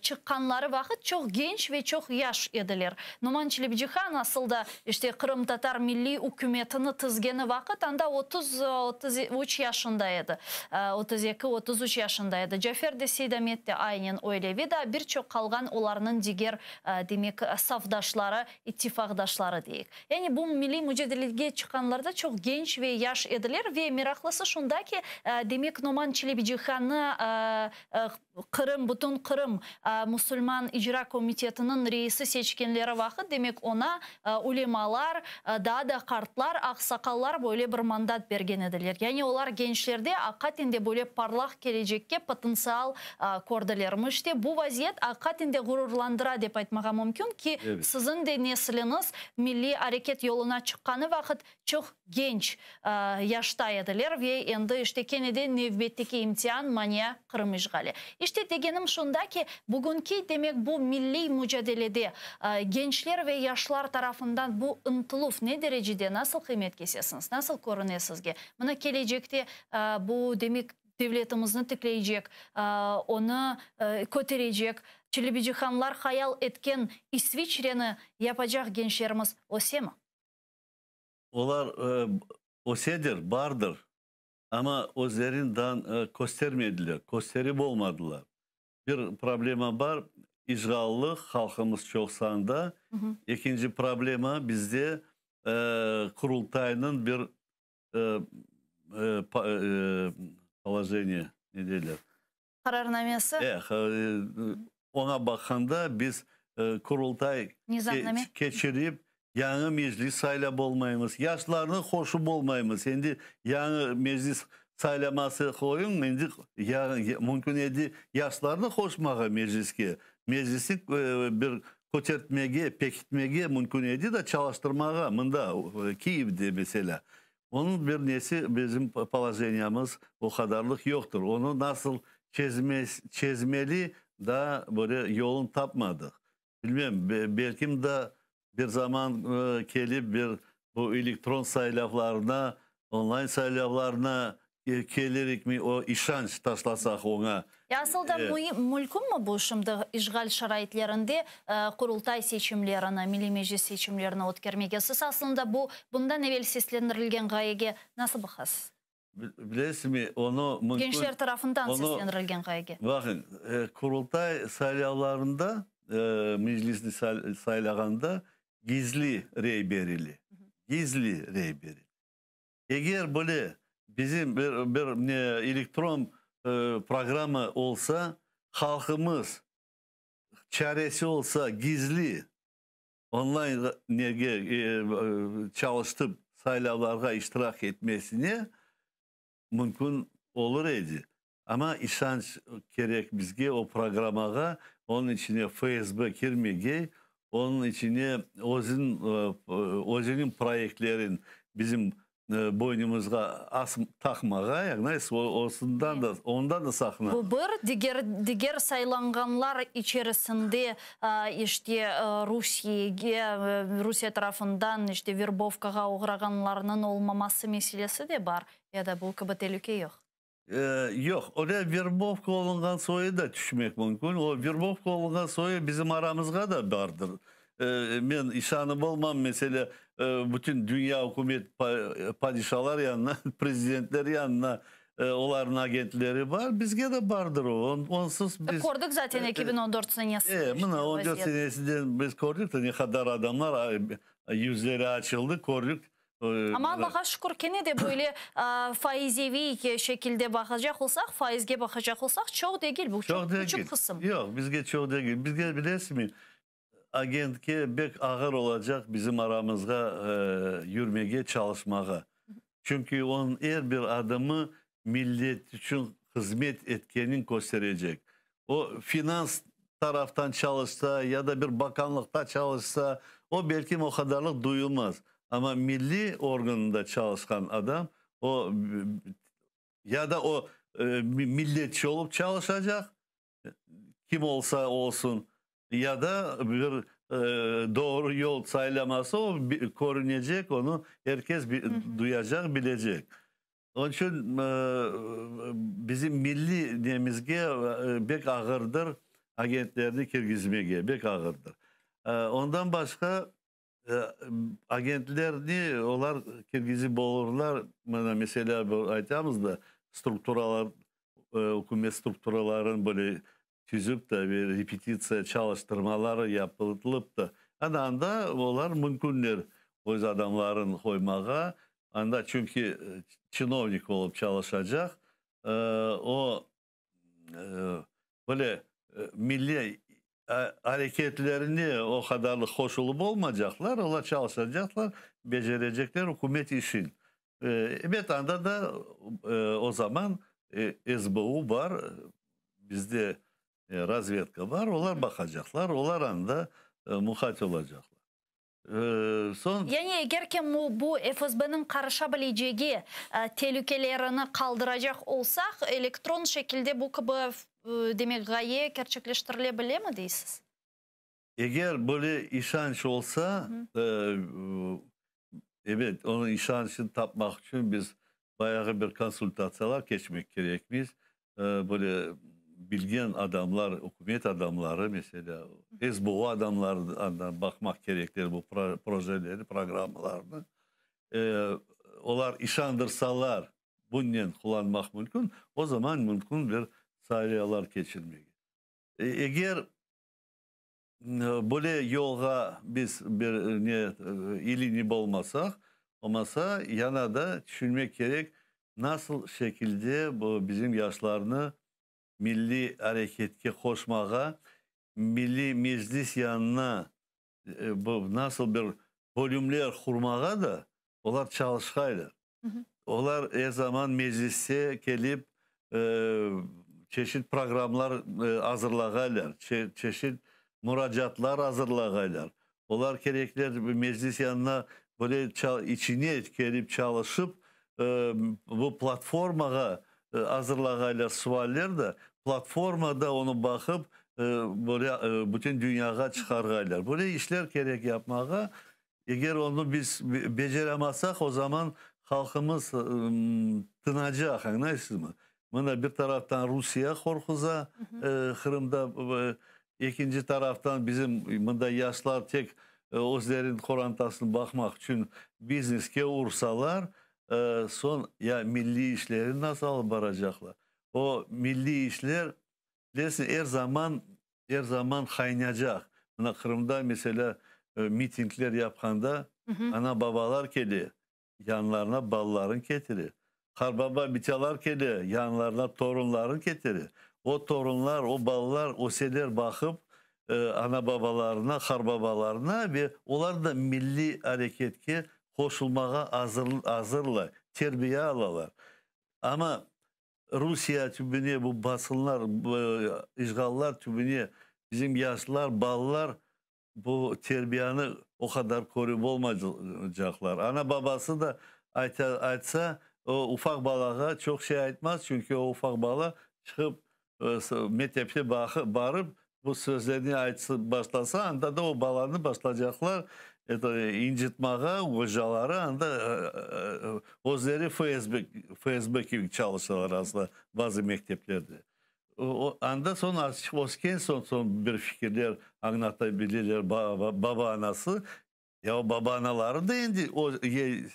[SPEAKER 1] çıqqanları vaqıt çoq genç ve çoq yaş ediler. Noman Çelebicihan asıl da işte qırımtatar milliy ükümetini tizgeni vaqıt anda 33 yaşında edi. 32. 33 yaşında edi. Cafer de Seydamet de aynen öyle. Ve daa bir çoq qalğan olarnıñ diger, demek, safdaşları, ittifaqdaşları deyik. Yani bu milliy mücadelege çıqqanlarda çoq genç ve yaş ediler. Ve meraqlısı şunda ki, demek, Noman Çelebicihannı Qırım, bütün Qırım musulman icra komitetiniñ reisi seçkenleri vaqıt, demek, oña ülemalar, daa da qartlar, aqsaqallar böyle bir mandat bergen ediler. Yani olar gençlerde aqiqaten de böyle parlaq kelecekke potentsial kördiler. İşte, bu vaziyet aqiqaten de ğururlandıra dep aytmağa mümkün ki, siziñ de nesiliñiz milliy areket yoluna çıqqanı vaqıt çoq genç yaşta ediler ve endi işte kene de nevbetteki imtian, mania, Qırım işğali. İşte, degenim şunda ki, bugünki, demek, bu milliy mucadelede gençler ve yaşlar tarafından bu ıntıluv ne derecede, nasıl qıymet kesesiñiz, nasıl körüne sizge? Mına kelecekte bu, demek, devletimizni tikleycek, onı köterecek, Çelebicihanlar hayal etken İsviçreni yapacaq gençlerimiz ösemi?
[SPEAKER 4] Olar ösedir, bardır, amma özlerinden köstermediler, kösterip olmadılar. Bir problema bar, işğallı, halqımız çoq sanda. Ekinci problema, bizde Qurultaynıñ bir položeniye, ne deyler?
[SPEAKER 1] Qararnamesi.
[SPEAKER 4] Oña baqqanda biz Qurultay keçirip, yañı meclis saylap olmaymız, yaşlarnı qoşup olmaymız. Endi yañı meclis saylaması qoyuñ, endi mümkün edi yaşlarnı qoşmağa mecliske, meclisni bir kötertmege, pekitmege mümkün edi da çalıştırmağa, mında, Kiyevde, meselâ. Onıñ bir nesi bizim polojeniyamız o qadarlıq yoqtır. Onı nasıl çezmeli daa böyle yolun tapmadıq. Bilmem, belkim da bir zaman kelip bir bu elektron saylavlarına, onlayn saylavlarına kelirikmi, o işanç taşlasaq oña.
[SPEAKER 1] Ya asıl da mülkünmi bu şimdi işğal şaraitlerinde Qurultay seçimlerini, Milliy Meclis seçimlerini ötkermege? Siz aslında bu bundan evel seslendirilgen ğayege nasıl baqasız?
[SPEAKER 4] Bilesizmi, onı mümkün...
[SPEAKER 1] Gençler tarafından seslendirilgen ğayege.
[SPEAKER 4] Baqıñ, Qurultay saylavlarında, Meclisni saylağanda gizli rey berile. Gizli rey berile. Eger böyle bizim bir bir elektron programma olsa, halqımız çaresi olsa gizli onlayn nege çalıştıp saylavlarğa iştirak etmesine mümkün olur edi. Amma işanç kerek bizge o programmağa, onıñ içine FSB kirmegey, onıñ içine özüniñ özüniñ proyektlerin bizim boynumuzğa as taqmağa, yani osından da, ondan da saqına.
[SPEAKER 1] Bu bir, diger, diger saylanğanlar içerisinde, işte, Rusiyege, Rusiye tarafından, işte, verbovkağa oğrağanlarnıñ olmaması meselesi de bar, ya da bu kibi telüke yoq?
[SPEAKER 4] Yoq, öyle verbovka olunğan soyu da tüşmek mümkün. O verbovka olunğan soyu bizim aramızğa da bardır. Men işanıp olmam, meselâ, bütün dünya ükümet padişalar yanına, prezidentler yanına olarnıñ agentleri bar, bizge de bardır o. Onsuz biz...
[SPEAKER 1] Kördik zaten 2014 senesinde.
[SPEAKER 4] Mına, 14 senesinden biz kördik de, ne qadar adamlar yüzleri açıldı, kördik.
[SPEAKER 1] Amma Allağa şükür, kene de böyle faizeviy şekilde baqacaq olsaq, faizge baqacaq olsaq, çoq degil bu, çoq küçük qısım.
[SPEAKER 4] Yoq, bizge çoq degil. Bizge, bilesizmi, agentke bek ağır olacaq bizim aramızğa yürmege, çalışmağa. Çünki onıñ er bir adımı millet içün hızmet etkenin kösterecek. O finans taraftan çalışsa ya da bir bakanlıqta çalışsa, o belkim o qadarlıq duyulmaz. Amma milliy organında çalışqan adam, o ya da o milletçi olıp çalışacaq, kim olsa olsun, ya da bir doğru yol saylaması o körünecek, onı er kes duyacaq, bilecek. Onıñ içün bizim milliy nemizge bek ağırdır agentlerni kirgizmege, bek ağırdır. Ondan başqa agentlerni olar kirgizip olurlar, mına meselâ aytamız da, strukturalar. ükümet strukturaların böyle tüzüp de ve repetitsiya çalıştırmaları yapılıp da, ana anda olar mümkünler öz adamların qoymağa, anda çünki çinovnik olıp çalışacaq, o böyle milliy areketlerine o qadarlı qoşulıp olmaycaqlar, olar çalışacaqlar, becerecekler ükümet işin. Ebet, anda da o zaman SBU bar, bizde razvedka bar, olar baqacaqlar, olar anda muqayt olacaqlar. Soñ.
[SPEAKER 1] Yani eger ki bu FSBniñ qarışa bilecegi telükelerini qaldıracaq olsaq, elektron şekilde bu kibi, demek, ğaye kerçekleştirile bilemi deysiz?
[SPEAKER 4] Eger böyle işanç olsa, ebet, onıñ işançını tapmaq içün biz bayağı bir konsultatsiyalar keçmek kerekmiz. Böyle bilgen adamlar, ükümet adamları, meselâ, SBO adamları andan baqmaq kerekler bu projeleri, programmalarnı. Olar işandırsalar, bunnen qullanmaq mümkün, o zaman mümkün bir saylayalar keçirmege. Eger böyle yolğa biz bir ne ilinip olmasaq, olmasa, yana da tüşünmek kerek, nasıl şekilde bu bizim yaşlarnı milliy areketke qoşmağa, Milliy Meclis yanına bu nasıl bir bölümler qurmağa da olar çalışqaylar. Olar er zaman Mecliste kelip çeşit programlar azırlağaylar, çeşit muracaatlar azırlağaylar. Olar kerekler Meclis yanına böyle içine kelip çalışıp, bu platformağa azırlağaylar sualler da, platformada onı baqıp, böyle bütün dünyağa çıqarğaylar. Böyle işler kerek yapmağa. Eger onı biz beceremasaq, o zaman halqımız tınacaq, añlaysızmı? Mına bir taraftan Rusiye qorquza Qırımda, ekinci taraftan bizim mında yaşlar tek özleriniñ qorantasını baqmaq içün bizneske ursalar, soñ ya milliy işleri nasıl alıp baracaqlar? O milliy işler, bilesiñ, er zaman, er zaman qaynacaq. Mına Qırımda, meselâ, mitingler yapqanda ana-babalar kele, yanlarına balaların ketire. Qarbaba bitalar kele, yanlarına torunların ketire. O torunlar, o balalar öseler baqıp ana-babalarına, qarbabalarına ve olar da milliy areketke qoşulmağa azırlar, terbiye alalar. Amma Rusiye tübüne, bu basqınlar, işğallar tübüne bizim yaşlar, balalar bu terbiyanı o qadar körip olmaycaqlar. Ana-babası da aytsa, o ufaq balağa çoq şey aytmaz, çünki o ufaq bala çıqıp mektepte barıp bu sözlerni aytıp başlasa, anda da o balanı başlaycaqlar incıtmağa, ocaları anda özleri FSB, FSB kibi çalışalar aslı bazı mekteplerde. Anda soñ azçıq ösken soñ, soñ bir fikirler añlata bileler baba-anası. Ya o baba-anaları da endi o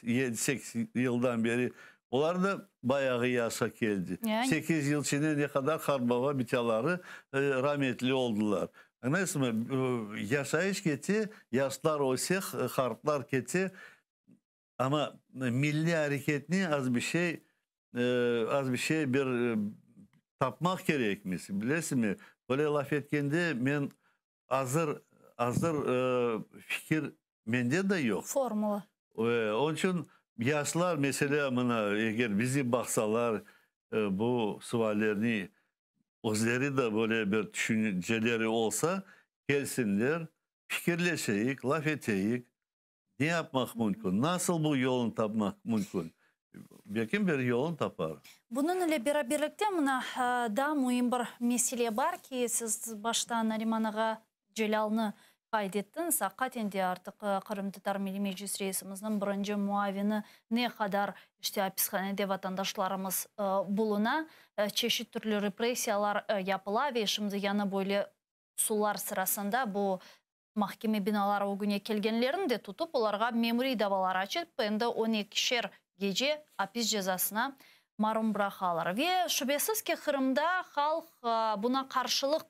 [SPEAKER 4] yedi-sekiz yıldan beri, olar da bayağı yaşa keldi. 8 yıl içinde ne qadar qart-baba bitaları rametli oldılar. Añlaysızmı, yaşayış kete, yaşlar öse, qartlar kete, amma milliy areketni az bir şey, az bir şey bir tapmaq kerekmiz. Bilesizmi, böyle laf etkende men Azır, azır fikir mende de yoq.
[SPEAKER 1] Formula.
[SPEAKER 4] Onıñ içün yaşlar, meselâ, mına, eger bizi baqsalar, bu suallerni özleri de böyle bir tüşünceleri olsa, kelsinler, fikirleşeyik, laf eteyik, ne yapmaq mümkün, nasıl bu yolnı tapmaq mümkün, belkim bir yolun tapar.
[SPEAKER 1] Bunıñ ile beraberlikte mına daa müim bir mesele bar ki, siz başta Nariman ağa Celâlnı qayd ettiñiz. Aqiqaten de artıq Qırımtatar Milliy Meclis reisimizniñ birinci muavini ne qadar işte apishanede vatandaşlarımız buluna, çeşit türlü repressiyalar yapıla ve şimdi yañı böyle usullar sırasında bu Mahkeme binaları ögüne kelgenlerni de tutıp, olarğa memuriy davalar açıp, endi on ekişer gece apis cezasına. Marum bıraqalar. Ve şübesiz ki, Qırımda halq buna qarşılıq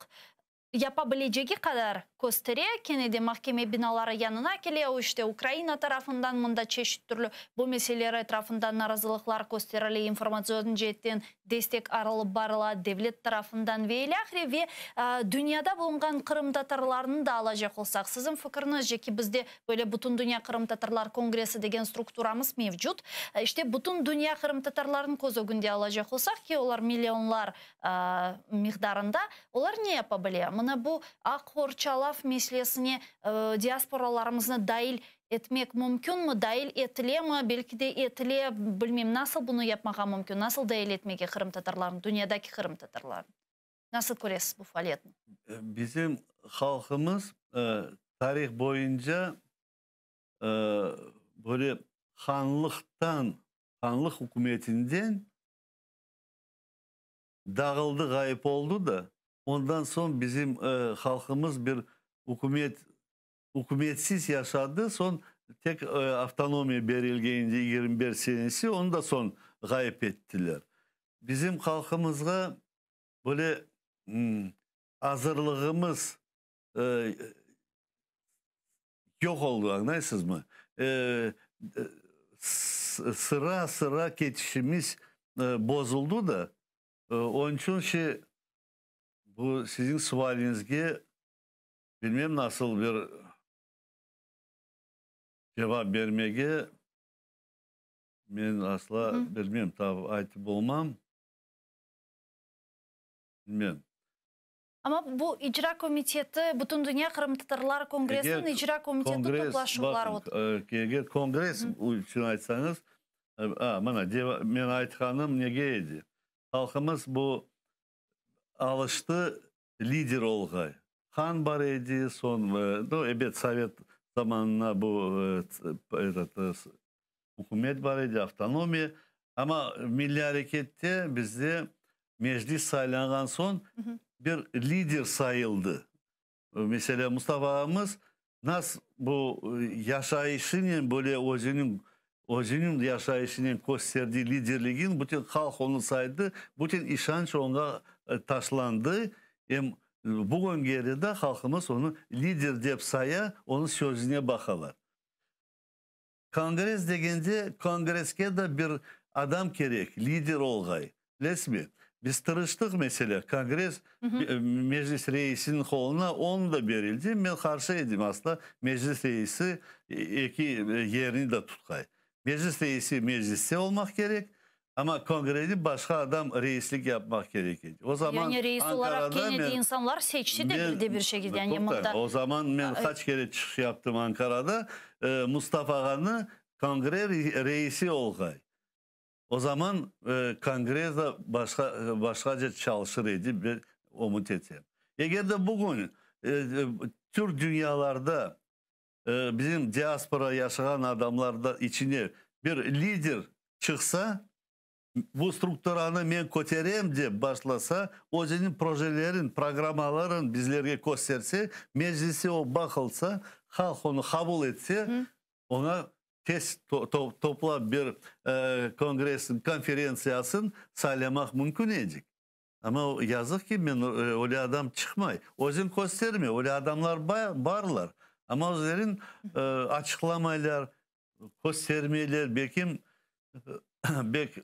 [SPEAKER 1] yapa bilecegi qadar köstere, kene de mahkeme binaları yanına kele, o işte Ukraina tarafından mında çeşit türlü bu meseleler etrafında narazılıqlar kösterile, informatsion ceetten destek alıp barıla devlet tarafından ve ilâhre. Ve dünyada bulunğan qırımtatarlarnı da alacaq olsaq, siziñ fikiriñizce ki, bizde böyle Bütündünya qırımtatarlar kongressi degen strukturamız mevcut, işte bütün dünya qırımtatarlarını köz ögünde alacaq olsaq ki, olar millionlar miqdarında, olar ne yapa bile? Mına bu aq qorçalav meselesine diasporalarımıznı dail etmek mümkünmi, dail etilemi, belki de etile, bilmeyim, nasıl bunı yapmağa mümkün, nasıl dail etmege qırımtatarlarnı, dünyadaki qırımtatarlarnı? Nasıl köresiz bu faaliyetni?
[SPEAKER 4] Bizim halqımız tarih boyunca böyle hanlıqtan, hanlıq ükümetinden dağıldı, ğayıp oldı da, ondan soñ bizim halqımız bir ükümet, ükümetsiz yaşadı, soñ tek avtonomiya berilgende 21 senesi, onı da soñ ğayıp ettiler. Bizim halqımızğa böyle azırlığımız yoq oldı, añlaysızmı? Sıra-sıra ketişimiz bozuldı da, onıñ içün şey, bu siziñ sualiñizge bilmem nasıl bir cevap bermege, men asla bilmem, aytıp olmam, bilmem.
[SPEAKER 1] Amma bu icra komiteti, Bütündünya qırımtatarlar kongressiniñ icra komiteti toplaşuvları.
[SPEAKER 4] Eger kongress içün aytsañız, mına, men aytqanım nege edi? Halqımız bu alıştı lider olğay. Han bar edi, soñ, nu, ebet, sovet zamanına bu etot ükümet bar edi, avtonomiya. Amma milliy arekette bizde Meclis saylanğan soñ bir lider sayıldı. Meselâ, Mustafa ağamız nas bu yaşayışınen böyle özüniñ özüniñ yaşayışınen kösterdi liderligin, bütün halq onı saydı, bütün işanç oña taşlandı. Em bugüngeri de halqımız onı lider dep saya, onıñ sözüne baqalar. Kongress degende, kongresske de bir adam kerek, lider olğay. Bilesizmi? Biz tırıştıq, meselâ, kongress Meclis reisiniñ qoluna onı da berildi. Men qarşı edim asla, Meclis reisi eki yerini de tutqay. Meclis reisi Mecliste olmaq kerek, amma kongreni başqa adam reislik yapmaq kerek edi. O zaman
[SPEAKER 1] Yani reis olaraq
[SPEAKER 4] Ankarada
[SPEAKER 1] kene de
[SPEAKER 4] men
[SPEAKER 1] insanlar seçti de
[SPEAKER 4] men
[SPEAKER 1] bir de bir şekilde, yani
[SPEAKER 4] toqta,
[SPEAKER 1] mında
[SPEAKER 4] o zaman men qaç kere çıqış yaptım Ankarada, Mustafa ağanı kongre reisi olğay. O zaman kongres da başqa başqaca çalışır edi, ben ümüt etem. Eger de bugün Türk dünyalarda bizim diaspora yaşağan adamlarda içine bir lider çıqsa, bu strukturanı men köterem dep başlasa, özüniñ projelerin, programmaların bizlerge kösterse, mecliste o baqılsa, halq onı qabul etse, oña tez toplap bir kongress, konferentsiyasın saylamaq mümkün edik. Amma yazıq ki, men öyle adam çıqmay. Özün köstermey, öyle adamlar barlar. Amma özlerin açıqlamaylar, köstermeyler, belki bek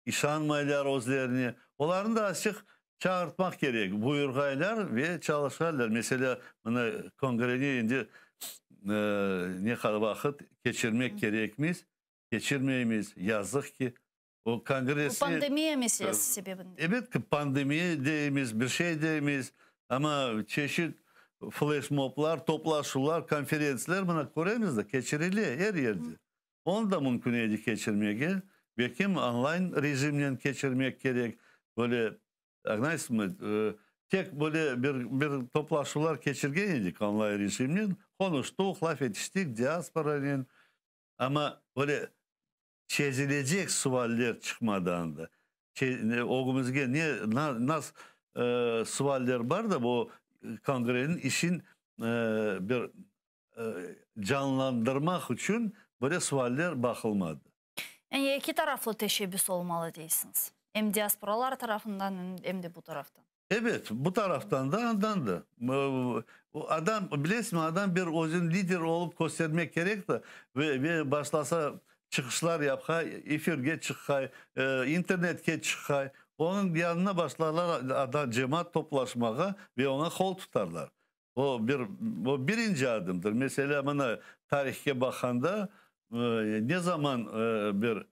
[SPEAKER 4] işanmaylar özlerine. Olarnı da azçıq çağırtmaq kerek, buyurğaylar ve çalışarlar. Meselâ, mına kongreni endi ne qadar vaqıt keçirmek kerekmiz, keçirmeymiz, yazıq ki. O
[SPEAKER 1] kongressni... Bu pandemiya meselesi sebebinden.
[SPEAKER 4] Ebet ki, pandemiya deymiz, bir şey deymiz, amma çeşit fleşmoblar, toplaşuvlar, konferentsiyalar, mına köremiz de, keçirile er yerde. Onı da mümkün edi keçirmege, belkim onlayn rejimnen keçirmek kerek, böyle, añlaysızmı, tek böyle bir bir toplaşuvlar keçirgen edik onlayn rejimnen, qonuştuq, laf etiştik diasporanen, amma böyle çezilecek sualler çıqmadı anda. Ögümizge ne, nas sualler bar da, bu kongreniñ işin bir canlandırmaq içün böyle sualler baqılmadı.
[SPEAKER 1] Yani eki taraflı teşebbüs olmalı deysiñiz. Em diasporalar tarafından, em de bu taraftan.
[SPEAKER 4] Ebet, bu taraftan da, andan da. Adam, bilesiñmi, adam bir özüni lider olıp köstermek kerek de, ve başlasa çıqışlar yapqay, efirge çıqqay, internetke çıqqay, onıñ yanına başlarlar adam, cemaat toplaşmağa ve oña qol tutarlar. O bir, o birinci adımdır. Meselâ, mına, tarihke baqqanda, ne zaman bir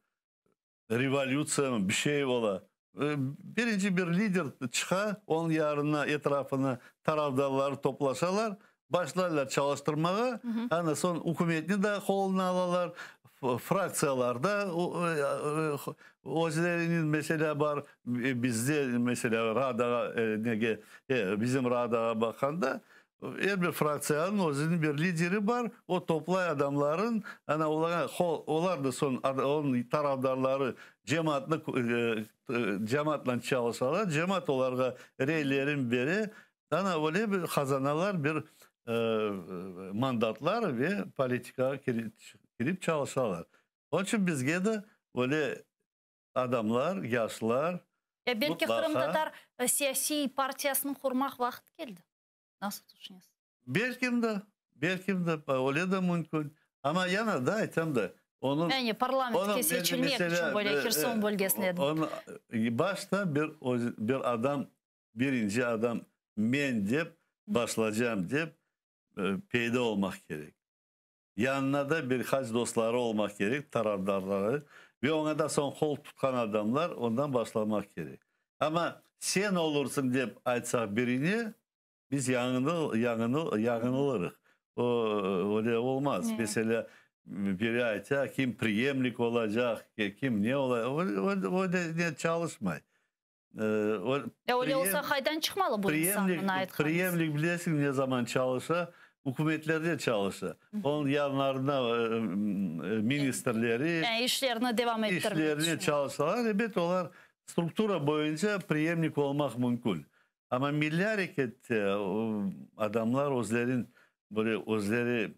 [SPEAKER 4] revolütsiya, bir şey ola, birinci bir lider çıqa, onıñ yarına, etrafına tarafdarları toplaşalar, başlarlar çalıştırmağa, ana soñ ükümetni de qoluna alalar, fraktsiyalar da özleriniñ, meselâ, bar, bizde, meselâ, Radağa, nege, bizim Radağa baqqanda, er bir fraktsiyanıñ özüniñ bir lideri bar, o toplay adamların, ana olarğa, olar da soñ onıñ tarafdarları cemaatnı, cemaatla çalışalar, cemaat olarğa reylerin bere, ana öyle bir qazanalar bir mandatlar ve politikağa kirip çalışalar. Onıñ içün bizge de öyle adamlar, yaşlar
[SPEAKER 1] Ya belki qırımtatar siyasiy partiyasını qurmaq vaqıt keldi? Nasıl tüşünesiz?
[SPEAKER 4] Belkim de, belkim de, öyle de mümkün. Amma yana da aytam da, onıñ...
[SPEAKER 1] Yani parlamentke seçilmek içün böyle Herson bölgesine.
[SPEAKER 4] Onı, başta bir, bir adam, birinci adam men dep başlaycam dep peyda olmaq kerek. Yanına da bir qaç dostları olmaq kerek, tarafdarları, ve oña da soñ qol tutqan adamlar, ondan başlamaq kerek. Amma sen olursıñ dep aytsaq birine, biz yañınıl, yañınıl, yañınılırıq. O, öyle olmaz. Meselâ, biri ayta, kim priyemlik olacaq, kim ne ola, öyle ne çalışmay.
[SPEAKER 1] Öyle olsa qaydan çıqmalı bu insan, mına aytqanıñız?
[SPEAKER 4] Priyemlik bilesiñ ne zaman çalışa? Ükümetlerde çalışa. Onıñ yanlarına ministrleri.
[SPEAKER 1] Yani işlerini devam ettirmek içün.
[SPEAKER 4] İşlerini çalışsalar, ebet, olar struktura boyunca priyemlik olmaq mümkün. Amma milliy arekette adamlar özlerin böyle özleri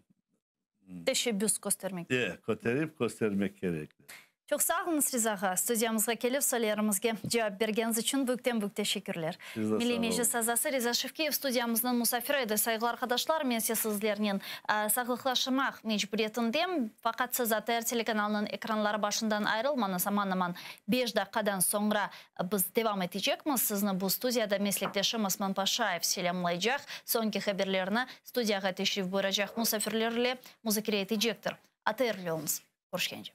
[SPEAKER 1] Teşebbüs köstermek.
[SPEAKER 4] E, köterip köstermek kerekler.
[SPEAKER 1] Çoq sağ oluñız, Riza ağa. Studiyamızğa kelip, suallerimizge cevap bergeniñiz içün büyükten-büyük teşekkürler.
[SPEAKER 4] Siz de sağ
[SPEAKER 1] Milliy
[SPEAKER 4] oluñ.
[SPEAKER 1] Meclis azası Riza Şevkiyev studiyamıznıñ musafiri edi. Sayğılı arqadaşlar, men ise sizlernen sağlıqlaşmaq mecburiyetindem. Faqat siz ATR telekanalınıñ ekranları başından ayrılmañız, aman-aman beş daqqadan soñra biz devam etecekmiz. Sizni bu studiyada meslekdeşim Osman Paşayev selâmlaycaq, soñki haberlerni studiyağa teşrif buyuracaq musafirler ile muzakere etecektir. ATRli oluñız. Körüşkence.